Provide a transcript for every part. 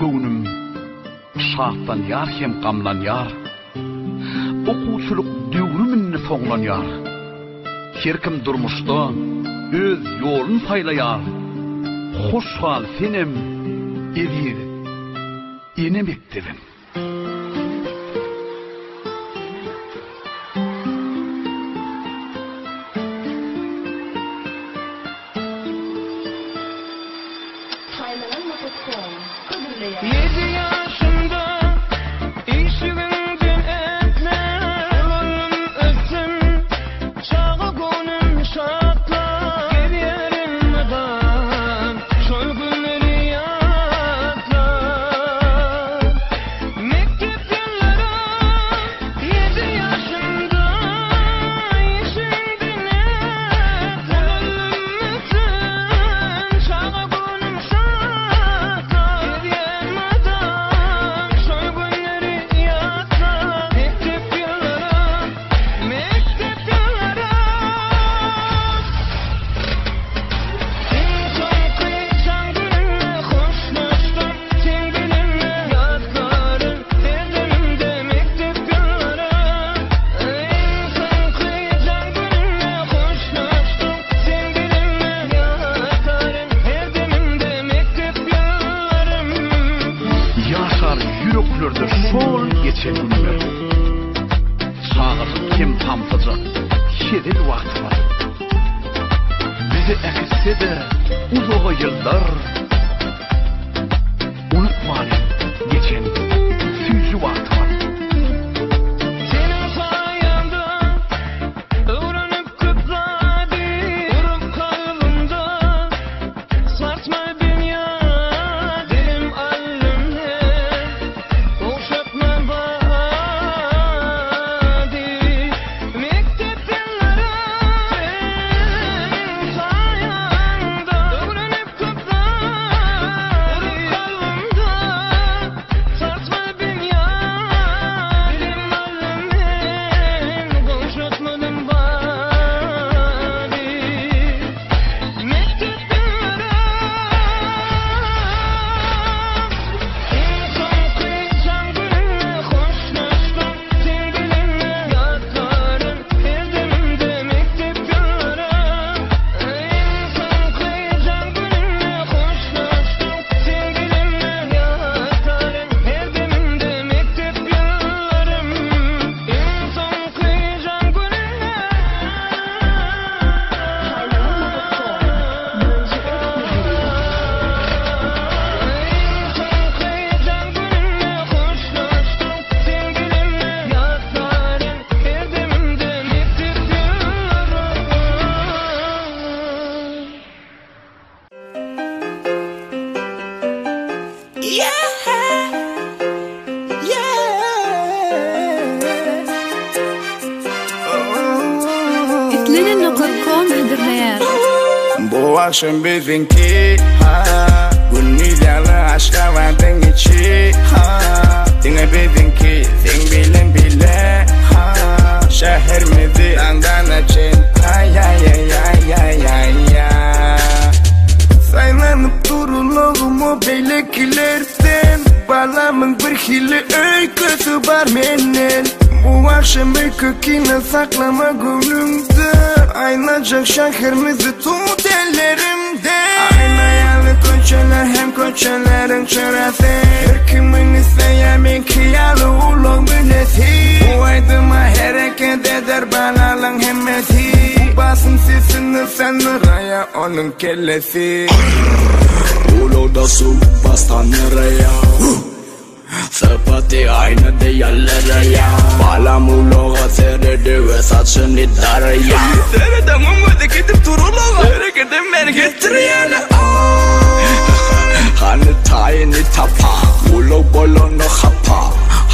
göwnüm şatlanýar hem gamlanýar. Okuwçylyk döwrüm indi soňlanýar. Her kim durmuşda öz ýolun saýlaýar. Hoş gal senem eziz ene mekdebim. Ýedi ýaşymda işigiňden ätläp, Ulaldym, ösdüm, çaga göwnüm şatlap, Gezýärin mydam şol günleri ýatlap. Mekdep ýyllarym ýedi ýaşymda işigiňden ätläp, Ulaldym, ösdüm, çaga göwnüm şatlap, Gezýän mydam şol günleri ýatlap. Mekdep ýyllarym, mekdep ýyllarym. Iň soňky jaň gününde hoşlaşdym seň bilen ýatlaryn her demimde mekdep ýyllarym. Iň soňky jaň gününde hoşlaşdym seň bilen ýatlaryn her demimde mekdep ýyllarym. Ýaşar ýüreklerde şol geçen günler. Çagalyk hem samsyjak hezil wagtymyz. Bizi äkitse-de uzaga ýyllar, Unutmalyň geçen süýji wagtymyz. Seniň saýaňda öwrenip köp zady, Urup kalbymda sarsma binýady. Bilim aldym hem gowşatma bady. Mekdep ýyllarym seniň saýaňda öwrenip köp zady, Urup kalbymda sarsma binýady. Bilim aldym hem gowşatmadym bady. Mekdep ýyllarym iň soňky jaň gününde hoşlaşdym seň bilen ýatlaryn her demimde mekdep ýyllarym. Iň soňky jaň gününde hoşlaşdym seň bilen ýatlaryn her demimde mekdep ýyllarym. Iň soňky jaň gününde. Iň soňky jaň gününde hoşlaşdym seň bilen ýatlaryn her demimde mekdep ýyllarym. Islenen nokat kom hödürleýär. Bu akşam biziňki ha Gündiz ýaly Aşgabadyň içi ha Diňe biziňki seň bilen bile ha Şäherimizi daňdan açyn Aý aý aý aý aý aý aý Saýlanyp dur ulagyma beýlekilerden Balamyň bir hili öýkesi bar menden Bu akşam öýke kine saklama göwnüňde Aýlajak şäherimizi tut ellerimde Aýna ýaly köçeler hem köçeleriň çyrasy Her kimiň isleýär meňki ýaly ulag münesi Bu aýdyma hereket eder balalaň hemmesi Bu basym sesini sandyraýar onuň kellesi Ulagda suw bassan nireye Sypaty aýna deý ýallyraýa Balam ulaga seredi we saçyny daraýa Seredemem gözi gidip dur ulaga Herekedim meni getirýäne Hany taýyny tapa Ulag bolany hapa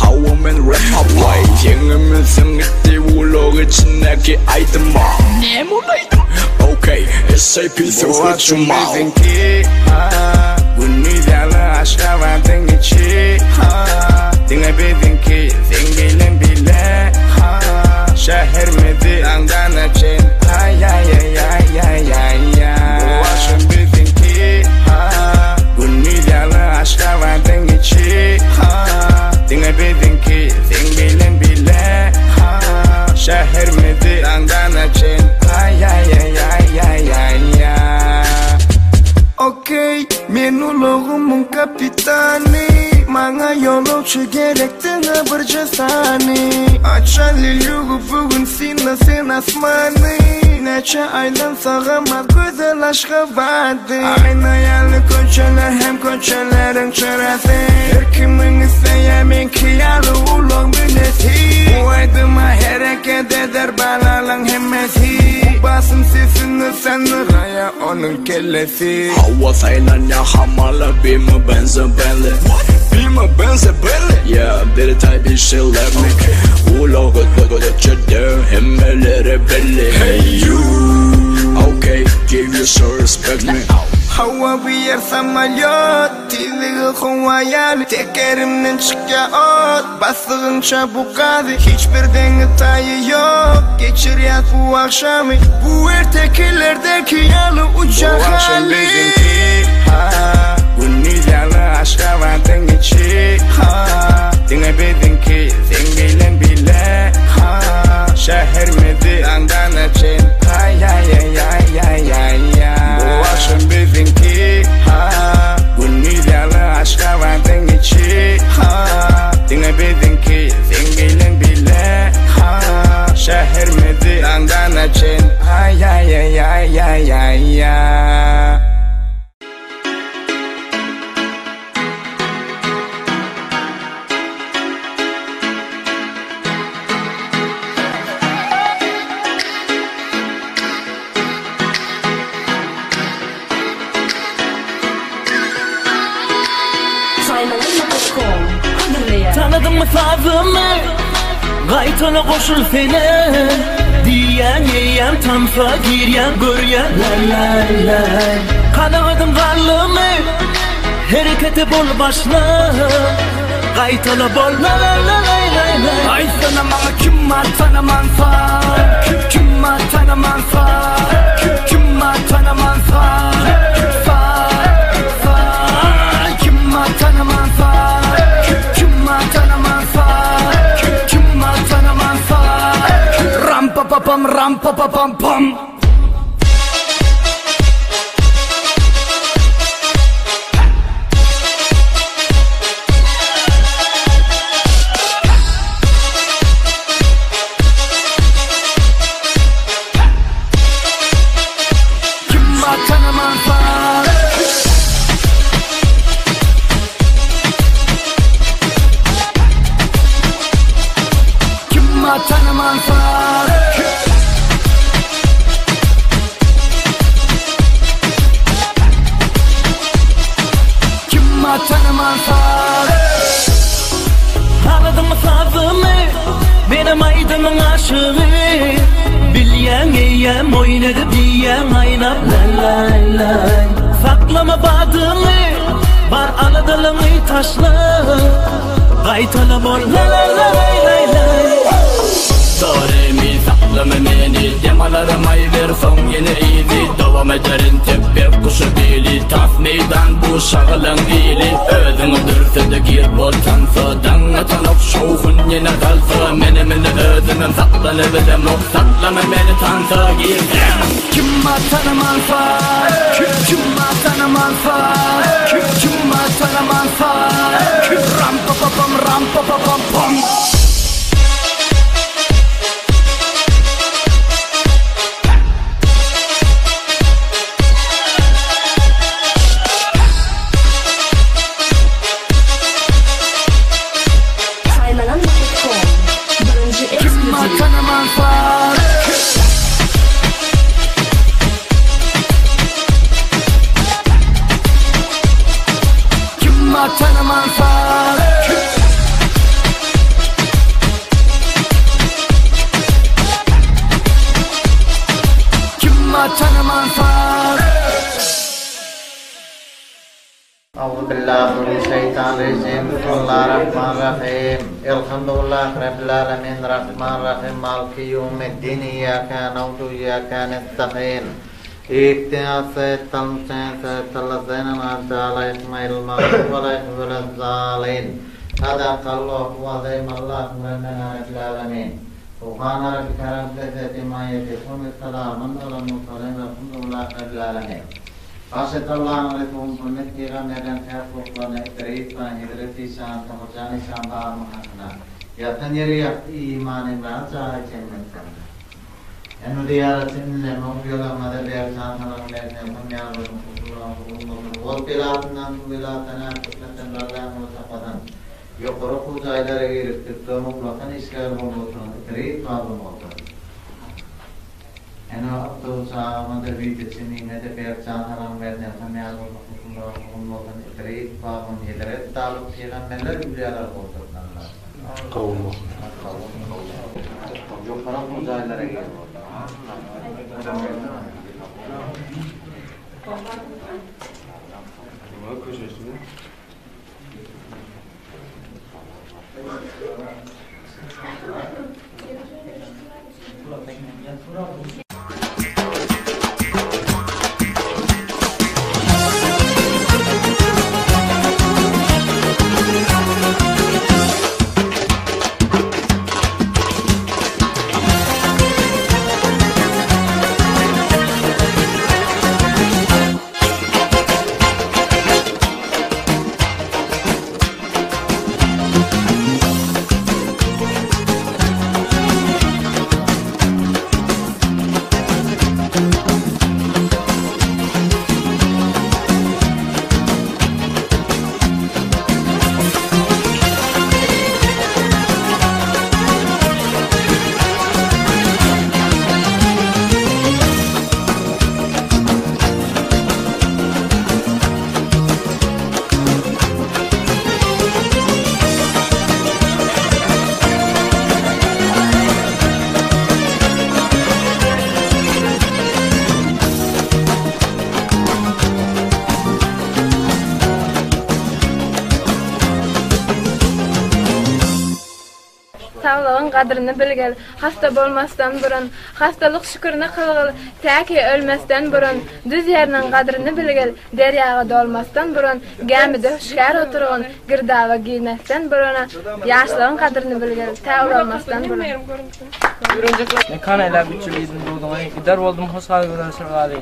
Hawa men rap papa Ýeňňemiň siňitdi ulag içindäki aýdyma Näme ol aýdym? Okay, SAP Bu söhbet akşam juma biziňki ha Gündiz ýaly Aşgabadyň içi ha Diňe biziňki seň bilen bile ha Şäherimizi daňdan açyn Aý aý aý aý aý aý aý Bu akşam biziňki ha Gündiz ýaly Aşgabadyň içi. Men ulagymyň kapitany Maňa ýolagçy gerek diňe birje sany Açan lýugy bu gün synla sen asmany Näçe aýlansagam az gözel Aşgabady Aýna ýaly köçeler hem köçeleriň çyrasy Her kimiň isleýär meňki ýaly ulag münesi Bu aýdyma hereket eder balalaň hemmesi Bu basym sesini sandyraýar onuň kellesi. Hawa saýlanýar hamala Bima benze Bentley Bima benze Bentley Yeah bir taý bir şey let me Ulagy göçürdi hemmelere belli Hey you Okay give you some respect me Hawa bu ýer samolýot Tizligi howa ýaly Tekerimden çykýar ot Basdygyňça bu gazy Hiç bir deňi taýy ýok Geçirýäs bu agşamy Bu ertekilerdäki ýaly uçar Bu akşam haly biziňki Ha Gündiz ýaly Aşgabadyň içi Ha Diňe biziňki Seň bilen bile Ha Şäherimizi daňdan açyn Aý aý aý aý aý aý Bu akşam biziňki Ha Gündiz ýaly Aşgabadyň içi Ha Diňe biziňki Seň bilen bile Ha Şäherimizi daňdan açyn Aý aý aý aý aý aý aý. Saýlanan.com hödürleýär. Tanadyňmy sazymy? Gaýtala goşul sene Diýýän eýýäm tansa girýän görýän la la la Kanagadyň galdymy? Herekete bol başla Gaýtala bol la la la la la la Aýtsana maňa kim bar tanamansan Kim kim bar tanamansan Kim kim bar tanamansan San san Kim bar tanamansan Kim kim bar tanamansan Kim kim bar tanamansan Ram pa pa pam ram pa pa pam pam. Kim bar tanamansan Kim bar tanamansan Kim bar tanamansan Tanadyňmy sazymy? Menem aýdymyň aşygy Bilýäň eýýäm oýun edip diýýäň aýnap la la la Saklama badyňy Bar aladalyňy taşla Gaýtala bol la la la la la Do re mi saklama meni Dem alarym aý ber soň ýene yzy Dowam ederin tepe guşy bili Tas meýdan bu şagylaň ili Özüňi dürse-de gir bol tansa Daň atanok şowhun ýene galsa Menem indi özümem saklanybilemok Saklama meni tansa girsem Kim bar tanamansan Kim kim bar tanamansan Kim kim bar tanamansan Ram pa pa pam ram pa pa pam pam. Saýlanan.com birinji Kim bar ekskluziw. tanamansan Kim bar tanamansan Kim bar tanamansan Auzubillahi mineşşeýtanirrajim. Bismillahirrahmanirrahim. Elhamdülillahi Rabbil alemin. Rahmanirrahim. Maliki ýewmiddin. Iyyaka na'budu we iyyaka nestaîn. Ihdinas sıratal müstakim sıratal lezîne en'amte aleyhim gayril mağdubi aleyhim velezzâlin. Sadakallahu azim. Allahu rabbena rabbil alemin. Subhana rabbike rabbil izzeti amma yasifun ve selamun alel murselin. Velhamdülillahi rabbil alemin. Baş et Allanyň Resuly Muhammet pygamberden päk ruhlaryna Idris han, Hezret işan, Tahyr-jan işan bagynyň hakyna, ýatan ýeri ýagty iman emragy jaýy jennetden. Enu zyýaratçy inilerime, uýalaryma-da berk jan salam bersin, Elham ýalbaryň husurlaryň huzuryn bolsun, ot belasyndan, suw belasyndan, äpetmekden, balla sapadan, ýokary okuw jaýlara girip, diplom ullakan işgär bolup oturan Idris babam bolsun. Ene otdug çagama-da wideçi nime-de berk jan salam bersin, Elham ýalbaryň husurlaryň huzuryn bolsun, Idris babam, Hezret Dawut pygamberler öwlüýalar goldatmalylar. Kabul bolsun. Ýokary okuw jaýlara girip otur. Saglygyň gadryny bilgil, hasta bolmasdan burun, Hastalyk şükürini kylgyl, täki ölmesden burun, Düz ýeriniň gadryny bilgil, derýaga dolmasdan burun, Gämide hüşgär oturgyn, girdaba girmesden burun, Ýaşlygyň gadryny bilgil, tä ulalmasdan burun. Mekan eýläp üç ýyl iýdim duzuňy, Gider boldum hoşal gözel Şirgazy.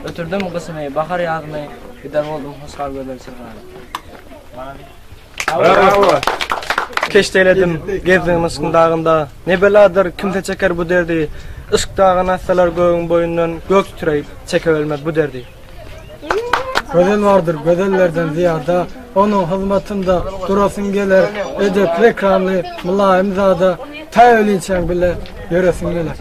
Ötürdim gyşymy, bahar ýazymy, Gider boldum hoşal gözel Şirgazy. Brawo! Keşt eýledim, gezdigim yşkyň dagynda, Ne beladyr, kimse çeker bu derdi, Yşk dagyny atsalar gögüň boýundan, Gök titreýip, çekebilmez bu derdi. Gözel bardyr gözellerden zyýada, Onuň hyzmatynda durasyň geler, Edepli-ekramly, mylaýym zada, Tä ölinçäň bile ýöresiň geler.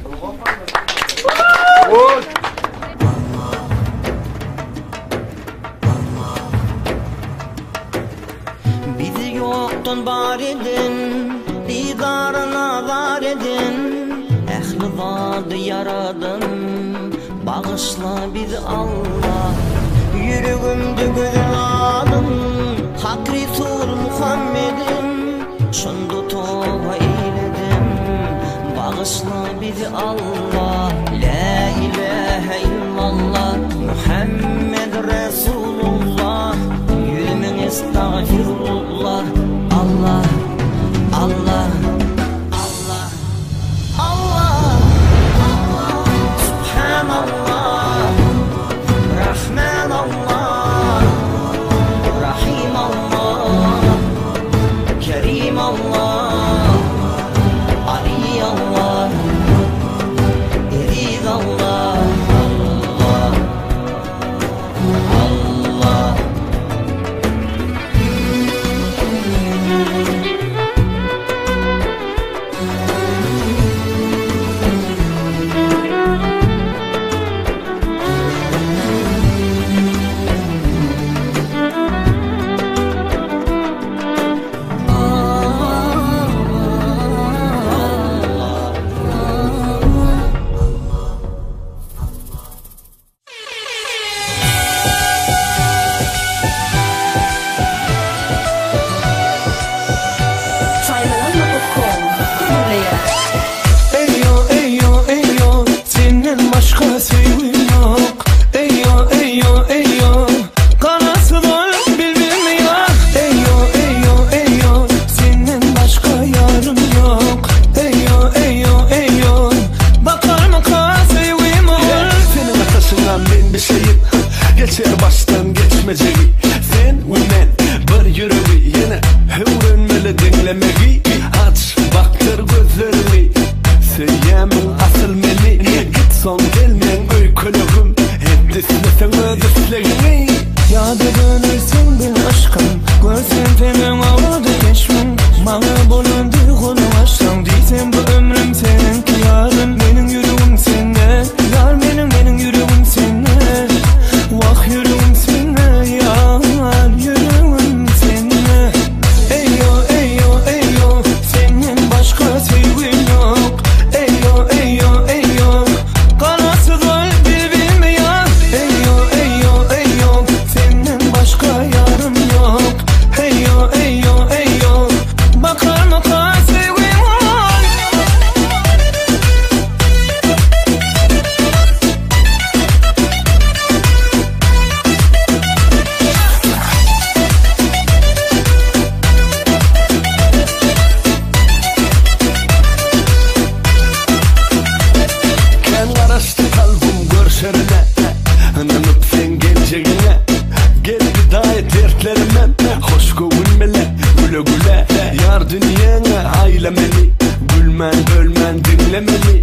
Bizi ýokdan bar eden, Didara nazar eden, Ähli zady ýaradan, Bagyşla bizi Alla. Ýüregimde gözel adyň, Hak Resul Muhammediň, Şonda toba eýledim, Bagyşla bizi Alla. Lä ilähe illallah, Muhammed Resulullah, 100.000 estagfirullah, Allah, Allah, Allah, Allah, Subhanallah, Rahman Allah, Rahim Allah, Kerim Allah, Ali Allah, Eziz Allah, Allah, Allah. Gülmem hoş göwün bile Güle güle Ýar dünýäňe aýla meni Gülmän bölmän diňle meni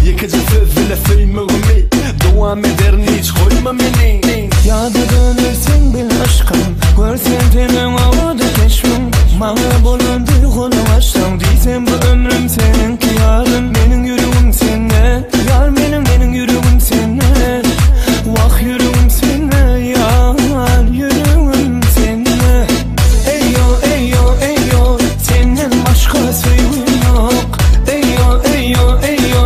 Ýekeje söz bile söýmegimi Dowam ederin hiç goýma meni. Ýada dönerseň bil yşkym Görsem seniň owadan keşbiň Maňa bolan duýguny açsaň Diýsem bu ömrüm seniňki ýarym Meniň ýüregim sende Ýar meniň meniň ýüregim sende Wah ýüregim sende ýar ýüregim sende Eýo eýo eýo Senden başga söýgüm ýok Eýo eýo eýo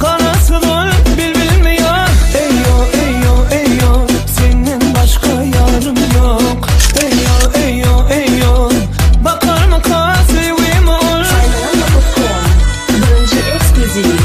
Ganatsız ol bilbilmi ýar Eýo eýo eýo Senden başga ýarym ýok Eýo eýo eýo Bakarmyka söýgüm ol Saýlanan.com Birinji ekskluziw.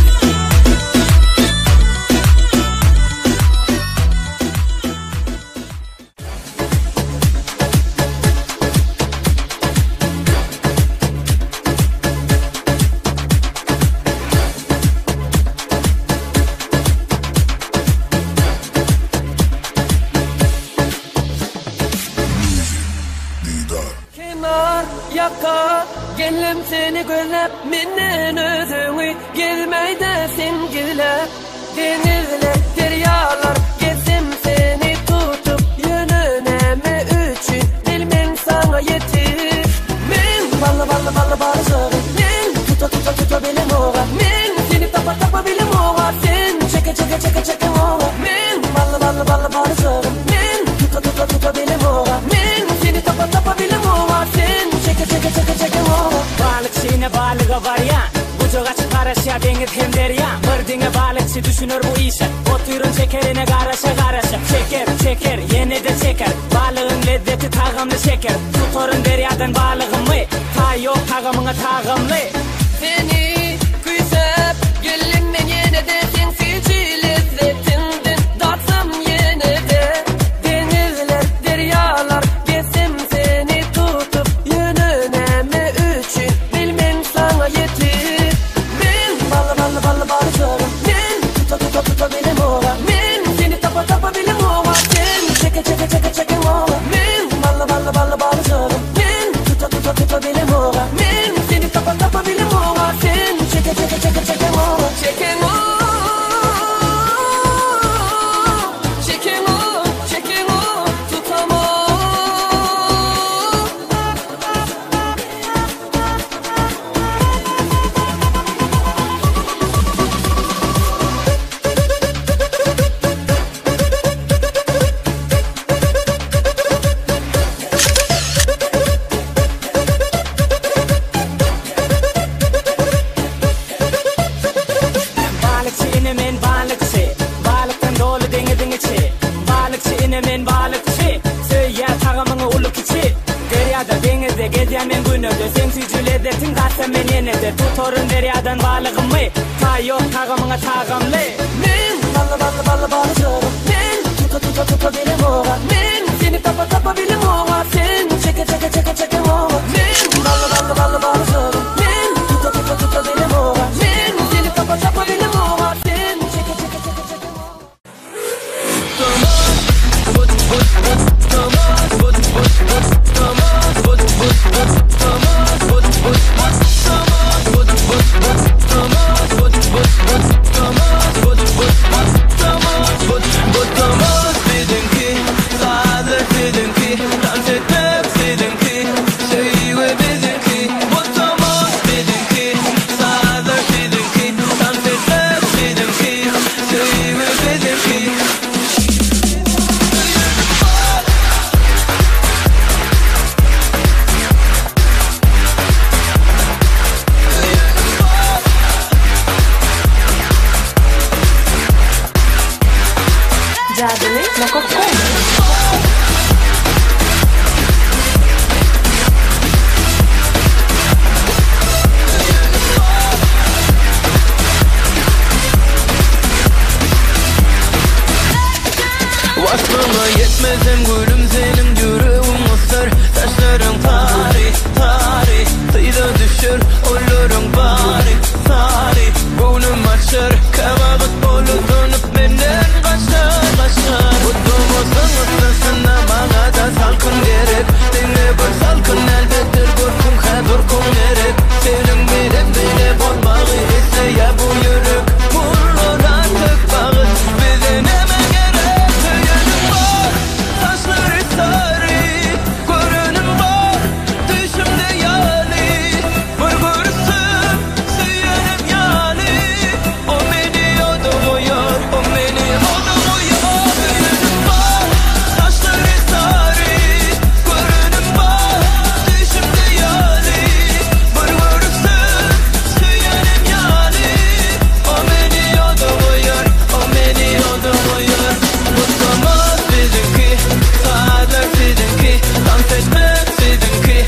Kenar ýaka geldim seni gözläp Menden özüňi gezmäýde sen gizläp Deňizler derýalar gezsem seni tutup Ýöne näme üçin bilmen saňa ýetip Men bally bally bally balyjagym Men tuta tuta tuta bilemoga Men seni tapa tapa bilemoga Sen çeke çeke çeke çeke oga Men bally bally bally balyjagym Men tuta tuta tuta bilemoga Men seni tapa tapa bilemoga Sen çeke çeke çeke çeke oga Balykçy ine balyga barýan Gujak açyp garaşýar deňiz hem derýa Bir diňe balykçy düşüner bu işe Otyryn çekerine garaşa garaşa Çeker çeker ýene-de çeker Balygyň lezzeti tagamly şeker Tutaryn derýadan balygymy Taý ýok tagamyňa tagamly Seni küýsäp geldim men ýene-de Seň süýji lezzetiňden datsam ýene-de Deňizler, derýalar gezsem seni tutup Ýöne näme üçin bilmen saňa ýetip Men bally bally bally balyjagym Men tuta tuta tuta bilemoga Men seni tapa tapa bilemoga Sen çeke çeke çeke çeke oga Men bally bally bally balyjagym Men tuta tuta tuta bilemoga Men seni tapa tapa bilemoga Sen çeke çeke çeke çeke oga Çeken o Çeken o Çeken o Tutamam. Balykçy ine men balykçy Balykdan doly deňiziň içi Balykçy ine men balykçy Söýýär tagamyňy uly kiçi Derýada deňizde gezýän men günede Seň süýji lezzetiň datsam men ýene-de Tutaryn derýadan balygymy Taý ýok tagamyňa tagamly Men bally bally bally balyjagym Men tuta tuta tuta bilemoga Men seni tapa tapa bilemoga Sen çeke çeke çeke çeke oga Men bally bally bally balyjagym Men tuta tuta tuta bilemoga Men seni tapa tapa bilemoga Sen çeke çeke çeke çeke oga Bu damat biziňki, sazlar siziňki. Görküň gerek Seniň bilen bile bolmagy isleýär bu ýürek Pullar artyk bagt bize näme gerek Söýenim bar saçlary sary Görenim bar düýşümde ýaly Bir görsem söýenim ýaly O meni oda goýar o meni oda goýar Söýenim bar saçlary sary Görenim bar düýşümde ýaly Bir görsem söýenim ýaly O meni oda goýar o meni oda goýar Mutlamak siziňki sazlar siziňki Tans etmek siziňki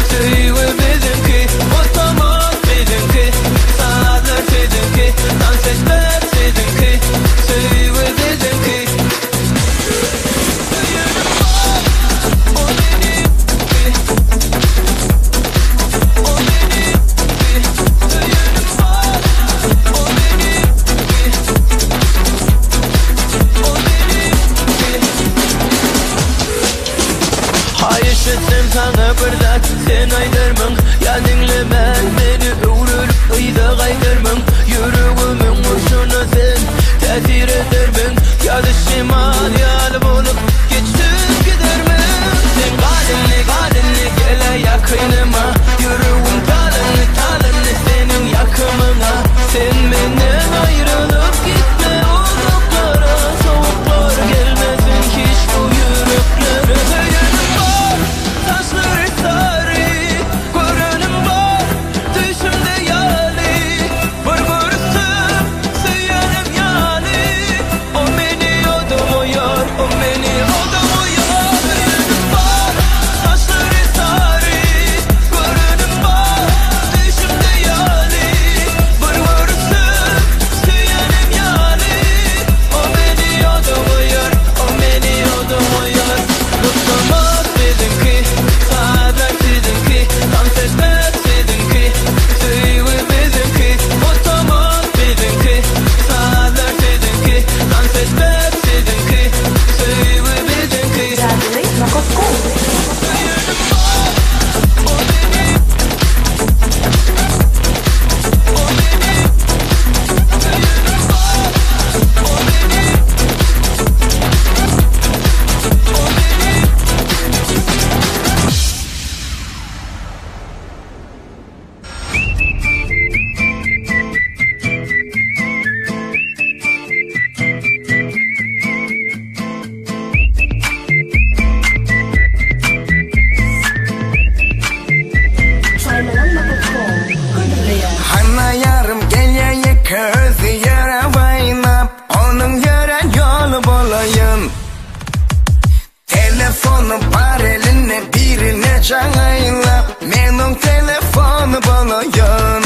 söýgi biziňki Mutlamak siziňki sazlar siziňki Tans etmek siziňki söýgi biziňki Söýenim bar o meni O meni Söýenim bar o meni O meni Haýyş etsem saňa bir zat sen aýdarmyň Ýa diňlemän meni öwrülip yza gaýdarmyň Ýüregimiň urşuna sen täsir edermiň Ýa-da şemal ýaly bolup geçip gidermiň Sen gal indi gal indi gel-ä ýakynyma Ýüregim talandy talandy seniň ýakymyňa Sen menden aýrylyp gitme uzaklara Sowuklar gelmesin hiç bu ýüreklere Söýenim bar saçlary sary Görenim bar düýşümde ýaly Bir görsem söýenim ýaly O meni oda goýar o meni oda goýar Söýenim bar saçlary sary Görenim bar düýşümde ýaly Bir görsem söýenim ýaly O meni oda goýar o meni oda goýar Gutlamak siziňki sazlar siziňki Tans etmek siziňki söýgi biziňki Gutlamak siziňki sazlar siziňki Tans etmek siziňki söýgi biziňki Jadyly nokot.com. Söýenim bar o meni O meni Söýenim bar o meni O meni Saýlanan nokot.com hödürleýär. Hanna ýarym gelýä ýeke özi ýöräp aýnap Onuň ýörän ýoly bolaýyn Telefony bar elinde birine jaň aýlap Men oň telefony bolaýyn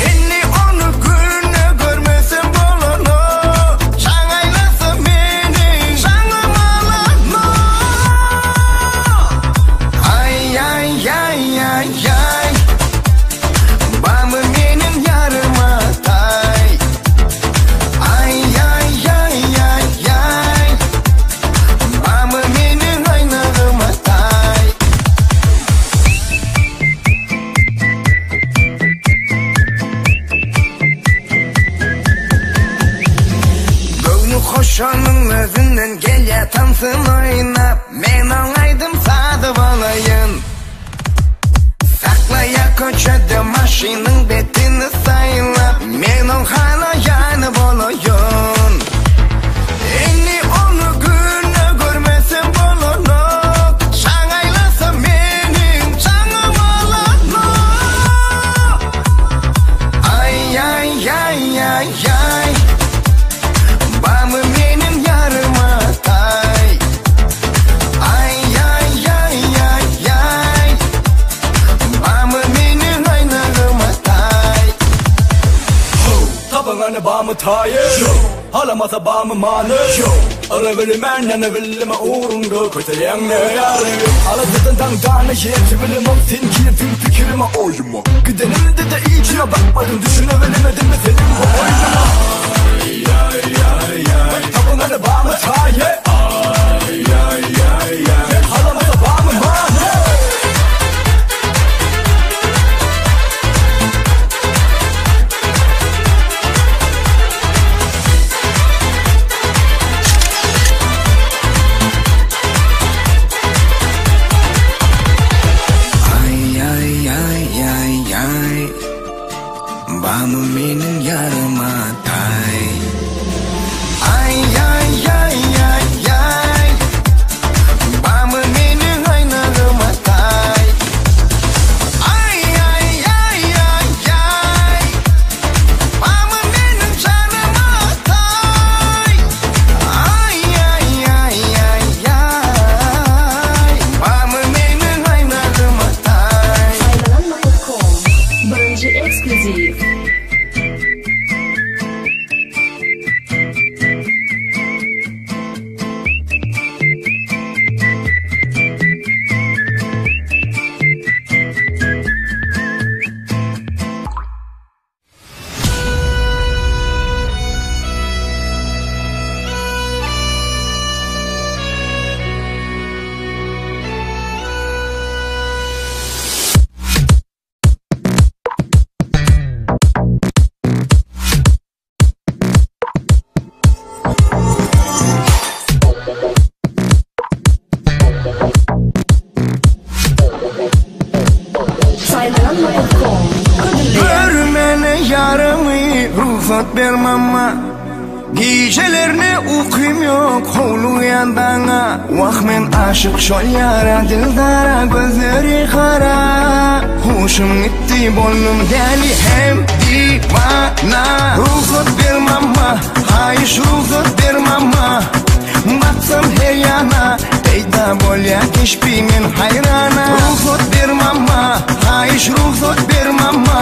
Indi ony günde görmesem bolanok Jaň aýlasa meniň jaňym alanok Aý aý aý aý aý Barmy meniň ýaryma taý Aý aý aý aý aý Barmy meniň aýnagyma taý Göwni hoş onuň özünden gelýä tansyn oýnap Men oň aýdym sazy bolaýyn Saklaýa köçede maşynyň betini saýlap Men oň halaýany bolaýyn Indi ony günde görmesem bolanok Jaň aýlasa meniň jaňym alanok Aý aý aý aý aý Barmy meniň ýaryma taý Aý aý aý aý aý Barmy meniň aýnagyma taý Tapyňany barmy taýy Halamasa barmy many Arabilmän ýana bilme ugrunda kötelýäň ýary Alajadan daňdana ýetip bilemok sen girdiň pikirime oýuma Gidenimde-de içine bakmadym düşünebilmedimmi seniň bu oýnuňa Aý aý aý aý Tapyňany barmy taýy Aý aý aý aý Halamasa barmy many. Rugsat ber mama Gijelerine ukym ýok howlugýan daňa Wah men aşyk şol ýara dildara gözleri gara Huşum gitdi boldum däli hem diwana Rugsat ber mama haýyş rugsat ber mama Baksam her ýana peýda bolýa keşbi men haýrana Rugsat ber mama haýyş rugsat ber mama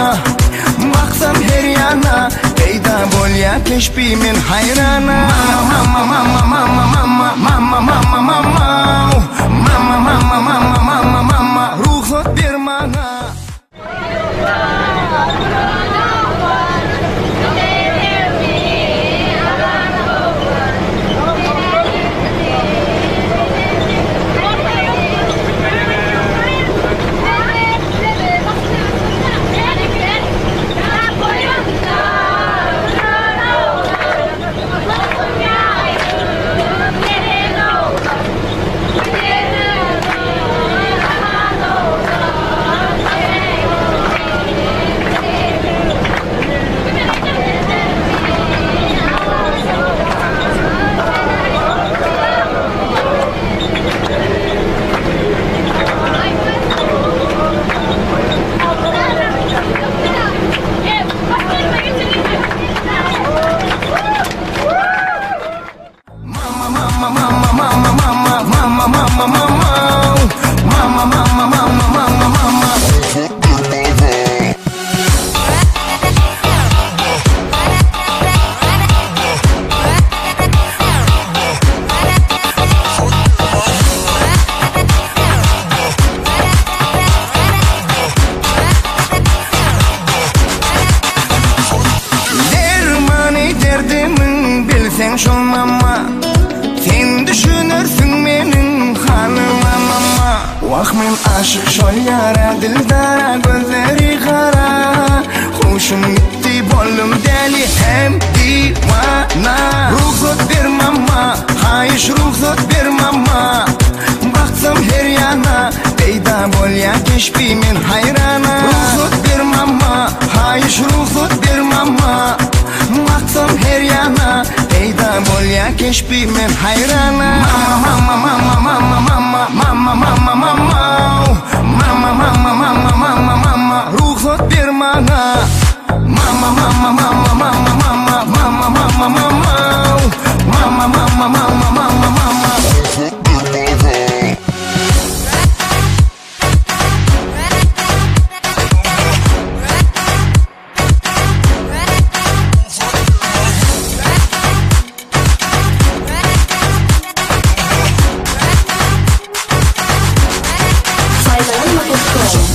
Baksam her ýana peýda bolýa keşbi men haýrana Mama mama mama mama mama mama mama Mama mama mama mama mama rugsat ber maňa. Dermany derdimiň bilseň şol mama Sen düşünersiň meniň halyma mama Wah men aşyk şol ýara dildara gözleri gara Huşum gitdi boldum däli hem diwana Rugsat ber mama haýyş rugsat ber mama Baksam her ýana peýda bolýa keşbi men haýrana Rugsat ber mama haýyş rugsat ber mama Baksam her ýana peýda bolýa keşbi men haýrana Mama mama mama mama mama mama mama Mama mama mama mama mama rugsat ber maňa Mama mama mama mama mama mama mama mama Mama mama mama mama mama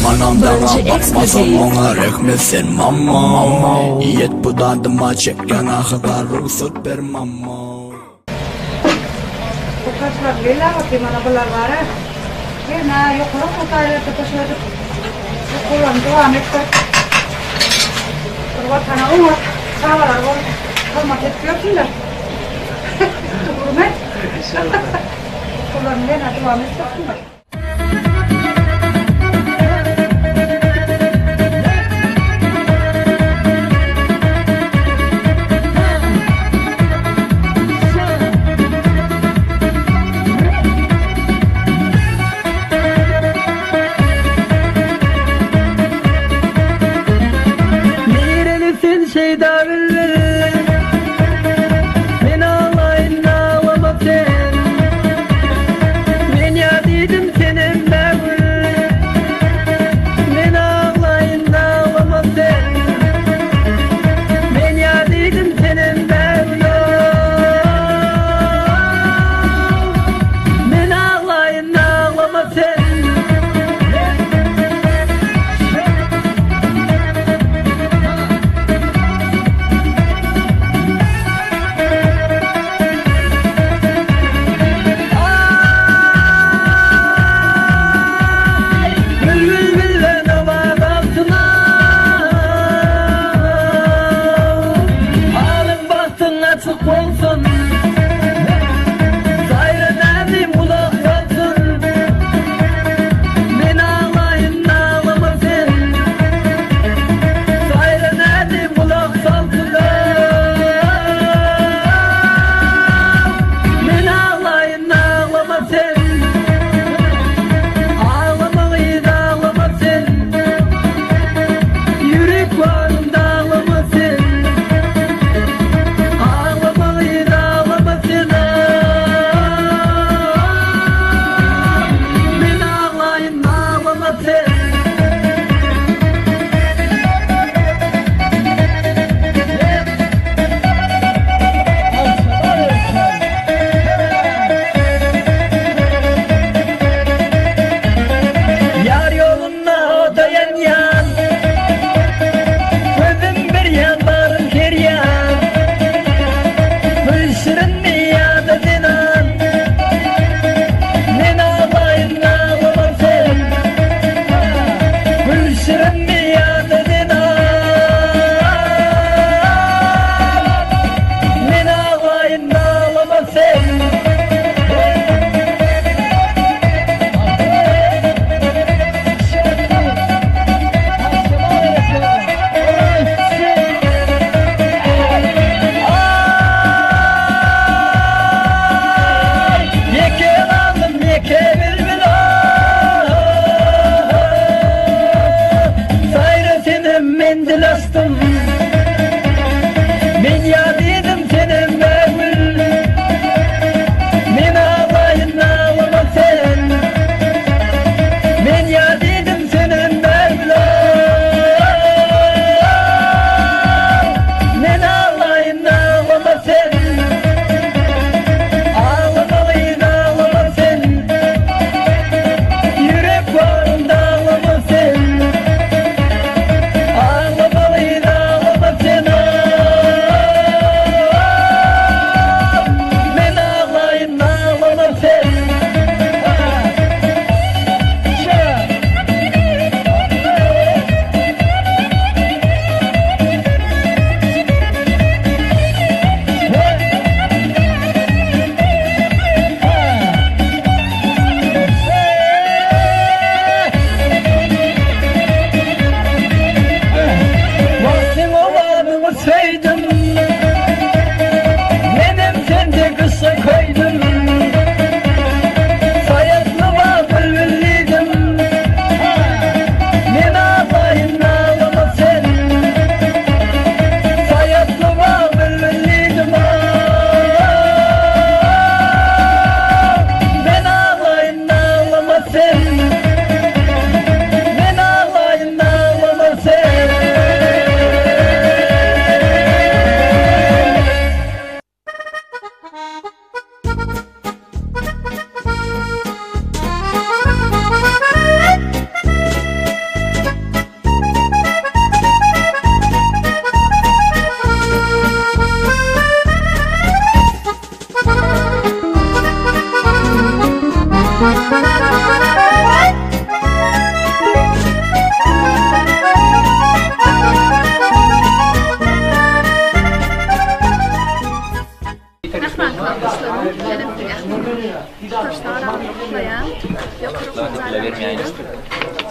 Manamdan bakmasam oňa rehmet sen mama Ýet bu dadyma çekýän ahyga rugsat ber mama. Bu taşlar leyla bakayım ana bular var ha. Yine yukarı kutaylarda taşıyorduk. Okulan dowam etdir. Bir watana oňat çagalar bolup hyzmat edip ýörsünler. Dogrumy? Inşallah. Okuwlaryny ýene dowam etdirsinler. Nireli sen şeýda bilbil Men aglaýyn aglama sen Men ýa diýdim.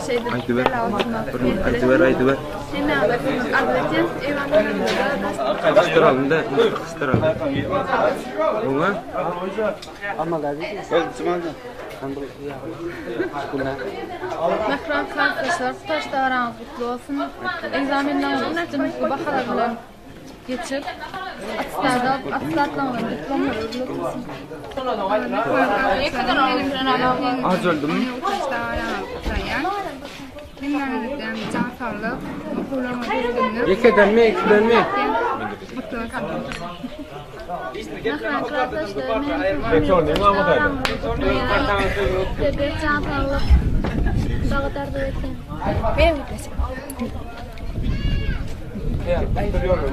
Şeýdip Aýdyber. bela oturmak Bir minut aýdyber, aýdyber. Hemmäňize kömek arzuw etýän. Eýwan Gysdyralyň-da, gysdyralyň. Oňa? Mähriban klasdaşlar, gutaryş dabaraňyz gutly bolsun. Ekzamenleriňizi üstünlikli bahalar bilen geçip, attestat alyp, attestatlaryňyzyň diplomlary öwrülip otursyn. Az öldümi? Hemmäňizden jan saglyk, okuwlaryňyzda üstünlik. Ýekedenmi, ikidenmi? Gutly bolsun. Mähriban klasdaşlar, menem size berk jan saglyk, bagyt arzuw etýän. Menem gitmesin.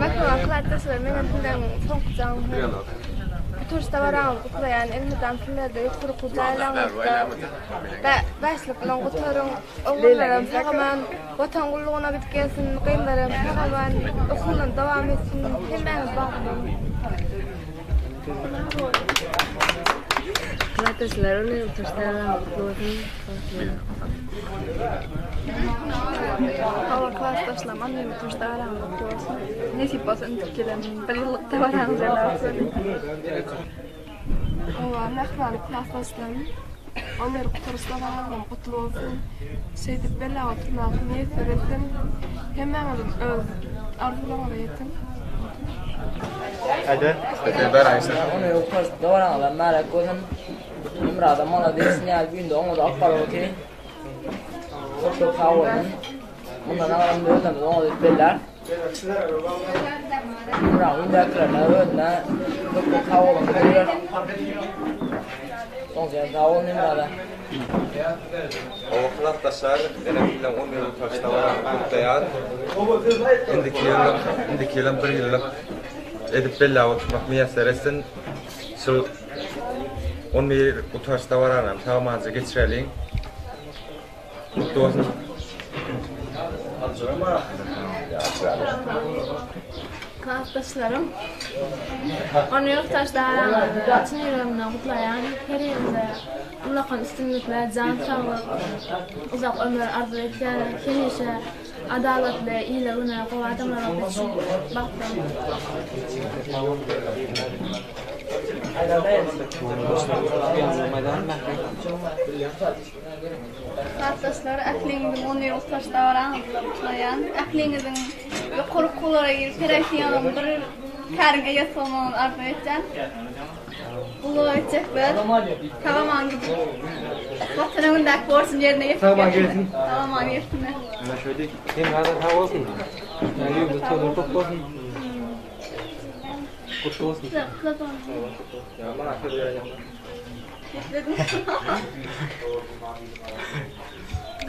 Mähriban klasdaşlar, menem sizleriň soňky jaňym hem gutaryş dabaraňyzy gutlaýan. Elmydam sizlerde ýokary okuw jaýlaryňyzda bäşlik bilen gutaryň. Oglanlaram sag-aman Watan gullugyna gidip gelsin, gyzlaram sag-aman okuwyny dowam etsin. Hemmäňiz bagtly boluň. Klasdaşlar uly gutaryş gutly bolsun. Bagtly boluň. Hawa klasdaşlarym annem gutaryş dabaraňyz gutly bolsun. Nesip bolsa indiki gelen bir ýyllyk dabaraňyz ýaly bolsun. Hawa mähriban klasdaşlarym on bir gutaryş dabaraňyzam gutly bolsun. Şeýdip bela oturmagy miýesser etsin. Hemmäňiziň öz arzuwlaryňyza ýetiň. Ony gutaryş dabaraňyzam märek bolsun. Hemrada malades nädip indi oňa-da alyp baryp otyr. Köp köp sag bolsun. Mundan aňyram özümiz oňa diýip bellär. Hemraň öňdäkilerine özüne köp köp sag bolun bildirer. Soň sen sag bolun Hemrada. Oba klasdaşlar, menem bilen on ýyl gutaryş dabarasyny gutlaýan. Indiki ýyl, indiki ýylam bir ýyllyk edip belläp oturmak miýesser etsin. Şu 11 gutaryş dabaranam sag-amanja geçireliň. Gutly bolsun. Klasdaşlarym, on bir gutaryş dabaraňyzy çyn ýüregimden gutlaýan. Her ýerde ullakan üstünlikler, jan saglyk, uzak ömür arzuw etýärin. Hemişe Adalatly, ile güne gowy adamlar bolup ýetişiň. Bagtly boluň. Klasdaşlar ähliňiziň on bir gutaryş dabaraňyz bilen gutlaýan. Ähliňiziň ýokary okuwlara girip her haýsyňyzyň bir käriň eýesi bolmagyny arzuw etýän. Gulluga gitjekler. Sag-aman gidip, Watan öňündäki borjuny ýerine ýetirip Sag-aman gelsin. Sag-aman gelsinler. Ana şöyle Hemra-da sag bolsun. Ýa ýurda toýlar köp bolsun. Gutly bolsun. Ýa maňa söz berýän.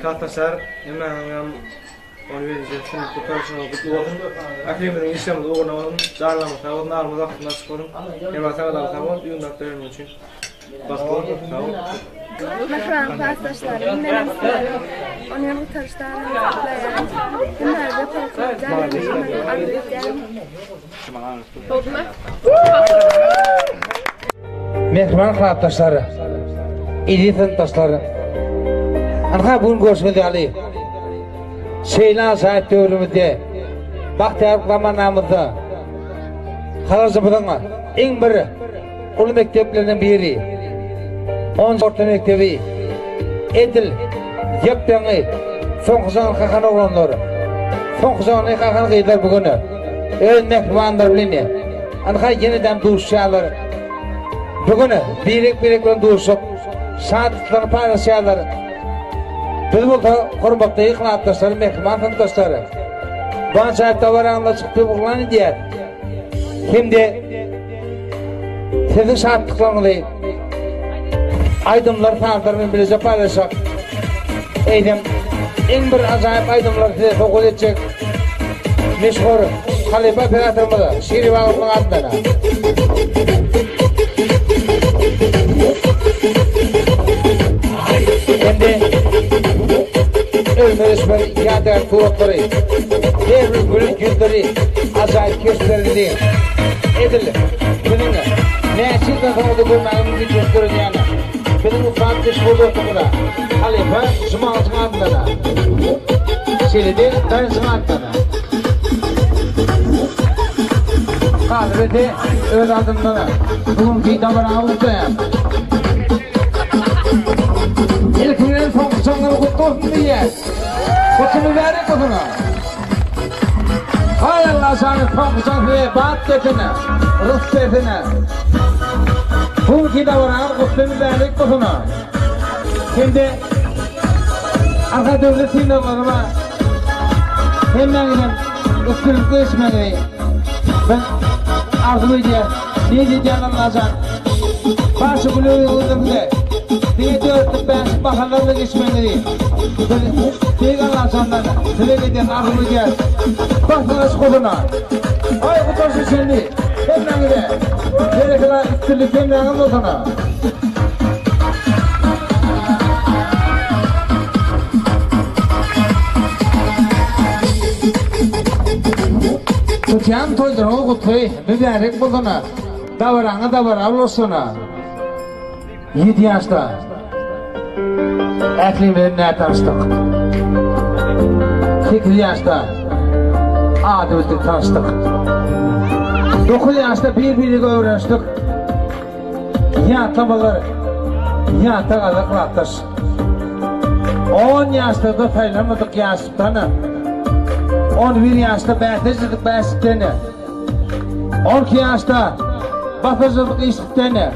Klasdaşlar, hemmäňiziňem On birinji synp gutaryşyňyz gutly bolsun. Ählimiziň işlerimiz ugruna bolsun. Janlarymyz sag bolsun, alnymyz astynda açyk bolsun. Hemra sagadaly sag bol, ýygnap bereniň üçin. Bagtly bol, sag bol. Mähriban klasdaşlarym, menem sizleri on ýyl gutaryşda gutlaýaryn. Hemmäňize ýokary okuw jaýlaryna girmegi arzuw edýärin. Boldumy? Mähriban klasdaşlar, eziz synpdaşlar! Ynha bu gün görşüňiz ýaly, şeýle ajaýyp döwrümizde, bagtyýarlyk zamanamyzda Halajymyzyň iň bir uly mekdepleriniň biri, On orta mekdebi edil ýep-ýaňy soňky jaňyny kakan oglanlar, soňky jaňyny kakan gyzlar bu gün öz mähribanlary bilen Ynha ýenedem duşýarlar. Bu gün birek-birek bilen duşup, şatlyklaryny paýlaşýarlar. Biz bolsa hormatly yklatdaşlar, mähriban synpdaşlar, bu ajaýyp dabaraňyzda çykyp yglan edýär. Hem-de siziň şatlyklaryňyzy aýdymlar, sazlar bilen bileje paýlaşjak. Eýsem, iň bir ajaýyp aýdymlary size sowgat etjek meşhur halypa operatorymyz Şiri Bagyrynyň adyndan. Hem-de ölmez-öçmez ýadygär suratlary, her bir gülüň ýüzleri, ajaýyp keşplerini edil biziň näçe ýyldan soňra-da görmäge mümkinçilik döredýän. Biziň ussat meşhur dostumyza, halypa Jumagylyjyň adyndan-a. Şeýle-de Daýanjyň adyndan-a. Galyberse, öz adymdan-a. Bu günki dabarany gutlaýan. Ilki bilen soňky jaňlary gutly bolsun diýýäs. Gutly mübärek bolsun-a. Haý Allah jany soňky jaň size bat bersin, rysk bersin. Bu günki dabaraňyz gutly mübärek bolsun. Hem-de arka döwlet synaglary bar. Hemmäňizem üstünlikli geçmegiňizi biz arzuw edýäs. Niýet edýän Allajan. Barça güle-ýüzüňizde size diňe dörtlük, bäşlik bahalar bilen geçmegiňizi biz Beýik Allajandan dileg edýäs, arzuw edýäs. Bagtyňyz açyk bolsun! Aý gutaryşa çenli hemmäňize berekella üstünlik hemräňiz bolsun! Tutýan toýlaryňyz gutly, mübärek bolsun! Dabaraňyz dabara ulaşsyn! Ýedi ýaşda ählimiz nätanyşdyk. 8 ýaşda ady bildik tanyşdyk. 9 ýaşda bir-birige öwrenişdik. Ýatlamalar ýatda galar klasdaş. 10 ýaşlarda saýlanmadyk ýaşlykdan. 11 ýaşda bäsleşdik bäşlikden. 12 ýaşda basyjylyk işlikden.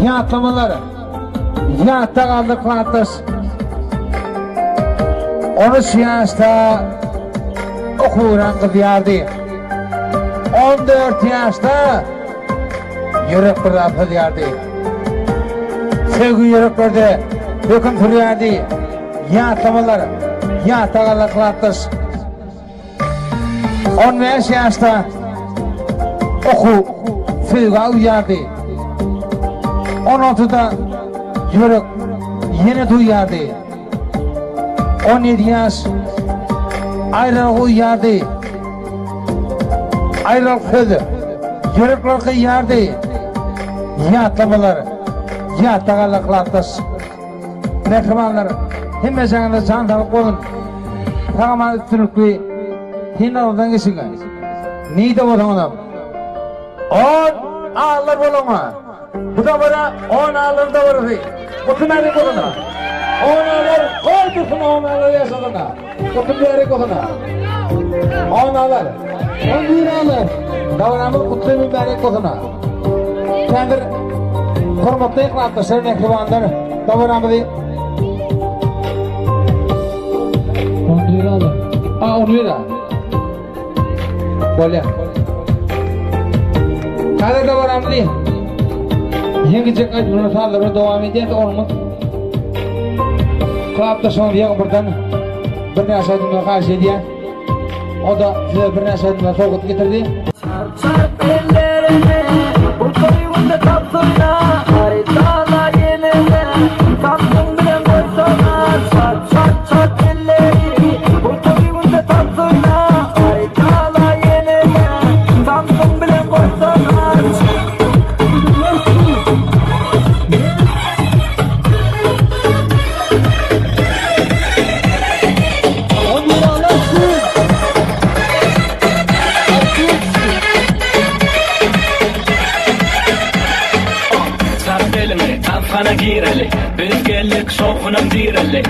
Ýatlamalar ýatda galdy klasdaş. 13 ýaşda okuwran gyzýardy. 14 ýaşda ýürek bir zat syzýardy. Söýgi ýüreklerde höküm sürýärdi. Ýatlamalar ýatda galdy klasdaş. 15 ýaşda okuw söýgä uýardy. 16-da ýürek ýene duýardy. 17 ýaş aýralyk uýardy. Aýralyk sözi ýürekler gyýardy. Ýatlamalar ýatda galar klasdaş. Mähribanlar, hemmejaňyza jan saglyk bolsun. Sag-aman üstünlikli synaglardan geçiň. Nirde bolsaňyzam. On allar boluň. Bu dabara on allar dabarasy. Gutly mälik bolsun. On allar goý dursun on allar ýaşasyn. Gutly mälik bolsun. On allar. On bir allar. Dabaramyz gutly mübärek bolsun. Häzir hormatly yhlasdaşlar, mähribanlar, dabaramyzy 11 allar. A, 11 al. Bolýar. Häzir dabaramyzy ýeňijek aýdymlar sazlara dowam edýär. Onuň Klapdaşymyz ýaňy birden birnäçe aýdymlar haýyş edýär. O-da size birnäçe aýdymlar sowgat getirdi. Çarp ellerini, bu toý günde tapsana, Gaýtala ýene-de, tapdyň bilen goýsana. Çarp, çarp, çarp elleri, bu toý günde tapsana, Gaýtala ýene-de, tapdyň bilen goýsana. Çarp eliňi, tanshana gireli. Biz geldik, şowhunam direldi.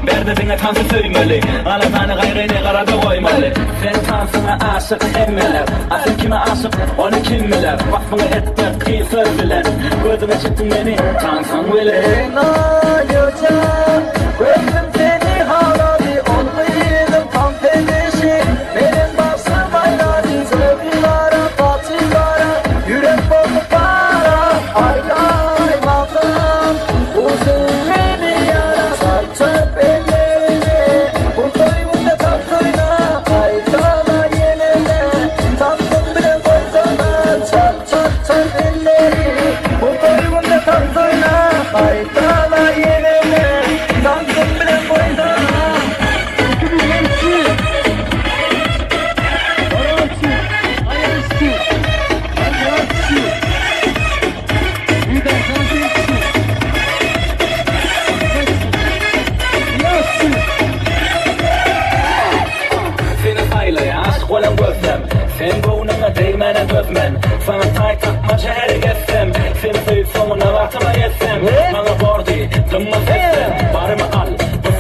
Bärde diňe tansy söýmeli. Aladany gaýgyny garada goýmaly. Sen tansyňa aşyk hemmeler. Asyl kime aşyk, ony kim biler. Waspyňy etmek kyn söz bilen. Gözüňe çekdiň meni tansyň bilen. Aýoja, gözüm seni halady, Ol gyzyň tans edişi, meniň başym aýlady. Gözi gara, saçy gara, ýürek boldy para. Aýdaýmasam, bu söýgini ýara. Çarp-çarp ellerini, bu toý günde tapsyna. Gaýtala ýene-de, tapsyn bilen goýsana. Çarp-çarp-çarp elleri, bu toý günde tapsyna. Gaýtala ýene-de, tapsyn.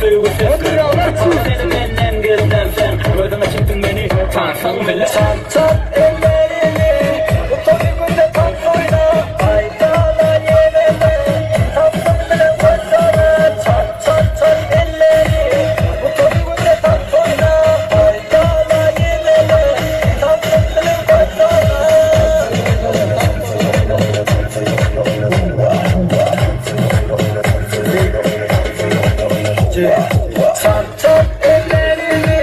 Söýgi sesleri Seni menden gizlän sen Özüňe çekdiň meni Tansyň bile Çat çat ellerini Bu toý günde tans oýna Aýdala ýene-de Tansyň bilen goýsana Çat çat çat elleri Bu toý günde tans oýna Aýdala ýene-de Tansyň bilen goýsana. Çat çat ellerini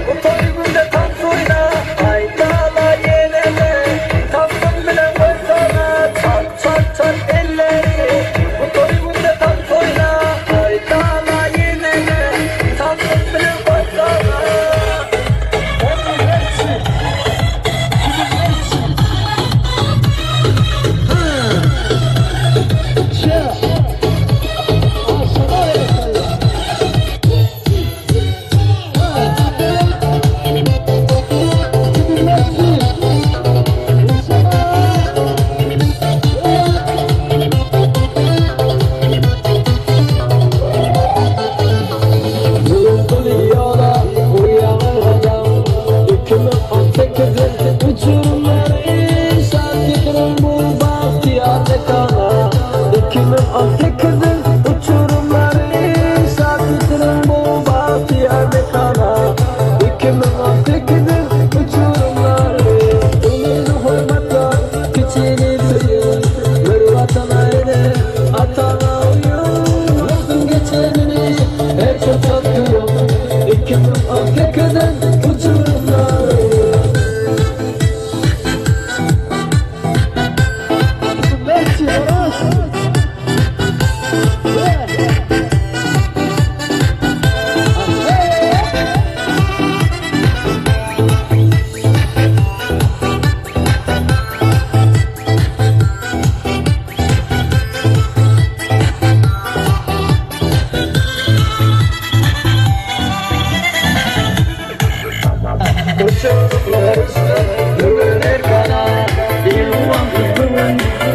Bu toý günde tans oýna Aýdala ýene-de Tansyň bilen goýsana Çat çat çat elleri Bu toý günde tans oýna Aýdala ýene-de Tansyň bilen goýsana.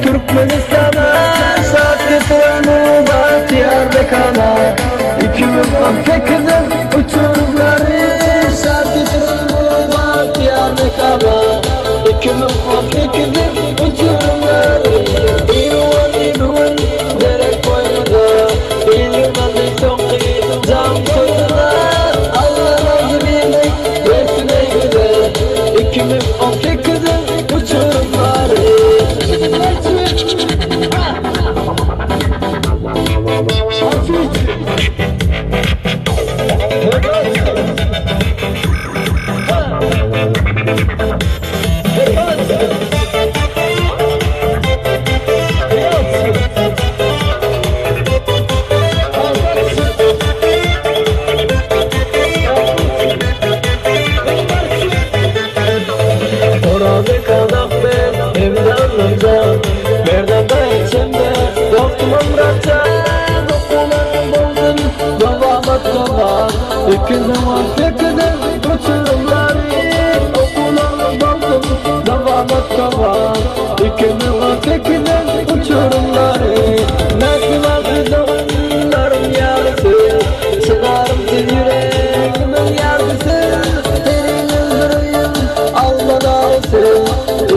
Türkmenistana şat getiren bu bagtyýar mekana 2018-iň uçurymlary şat getiren bu bagtyýar mekana 2018-iň uçurymlary Irwany bu gün derek boýnuna Ilmandy soňky jam toýuna Alla razy birlik bersin eý bize 2018-iň uçurymlary. Orazy kazak men hem-de Annamjan Merdan daýy çemde dostum Myratjan Okuwlaryň bolsun dowamat dowam 2018-iň uçurymlary Okuwlaryň bolsun dowamat dowam 2018-iň uçurymlary Mähriban doganlarym ýarysy Çynarym siz ýüregimiň ýarpysy Heriňiz bir öýüň aldan agysy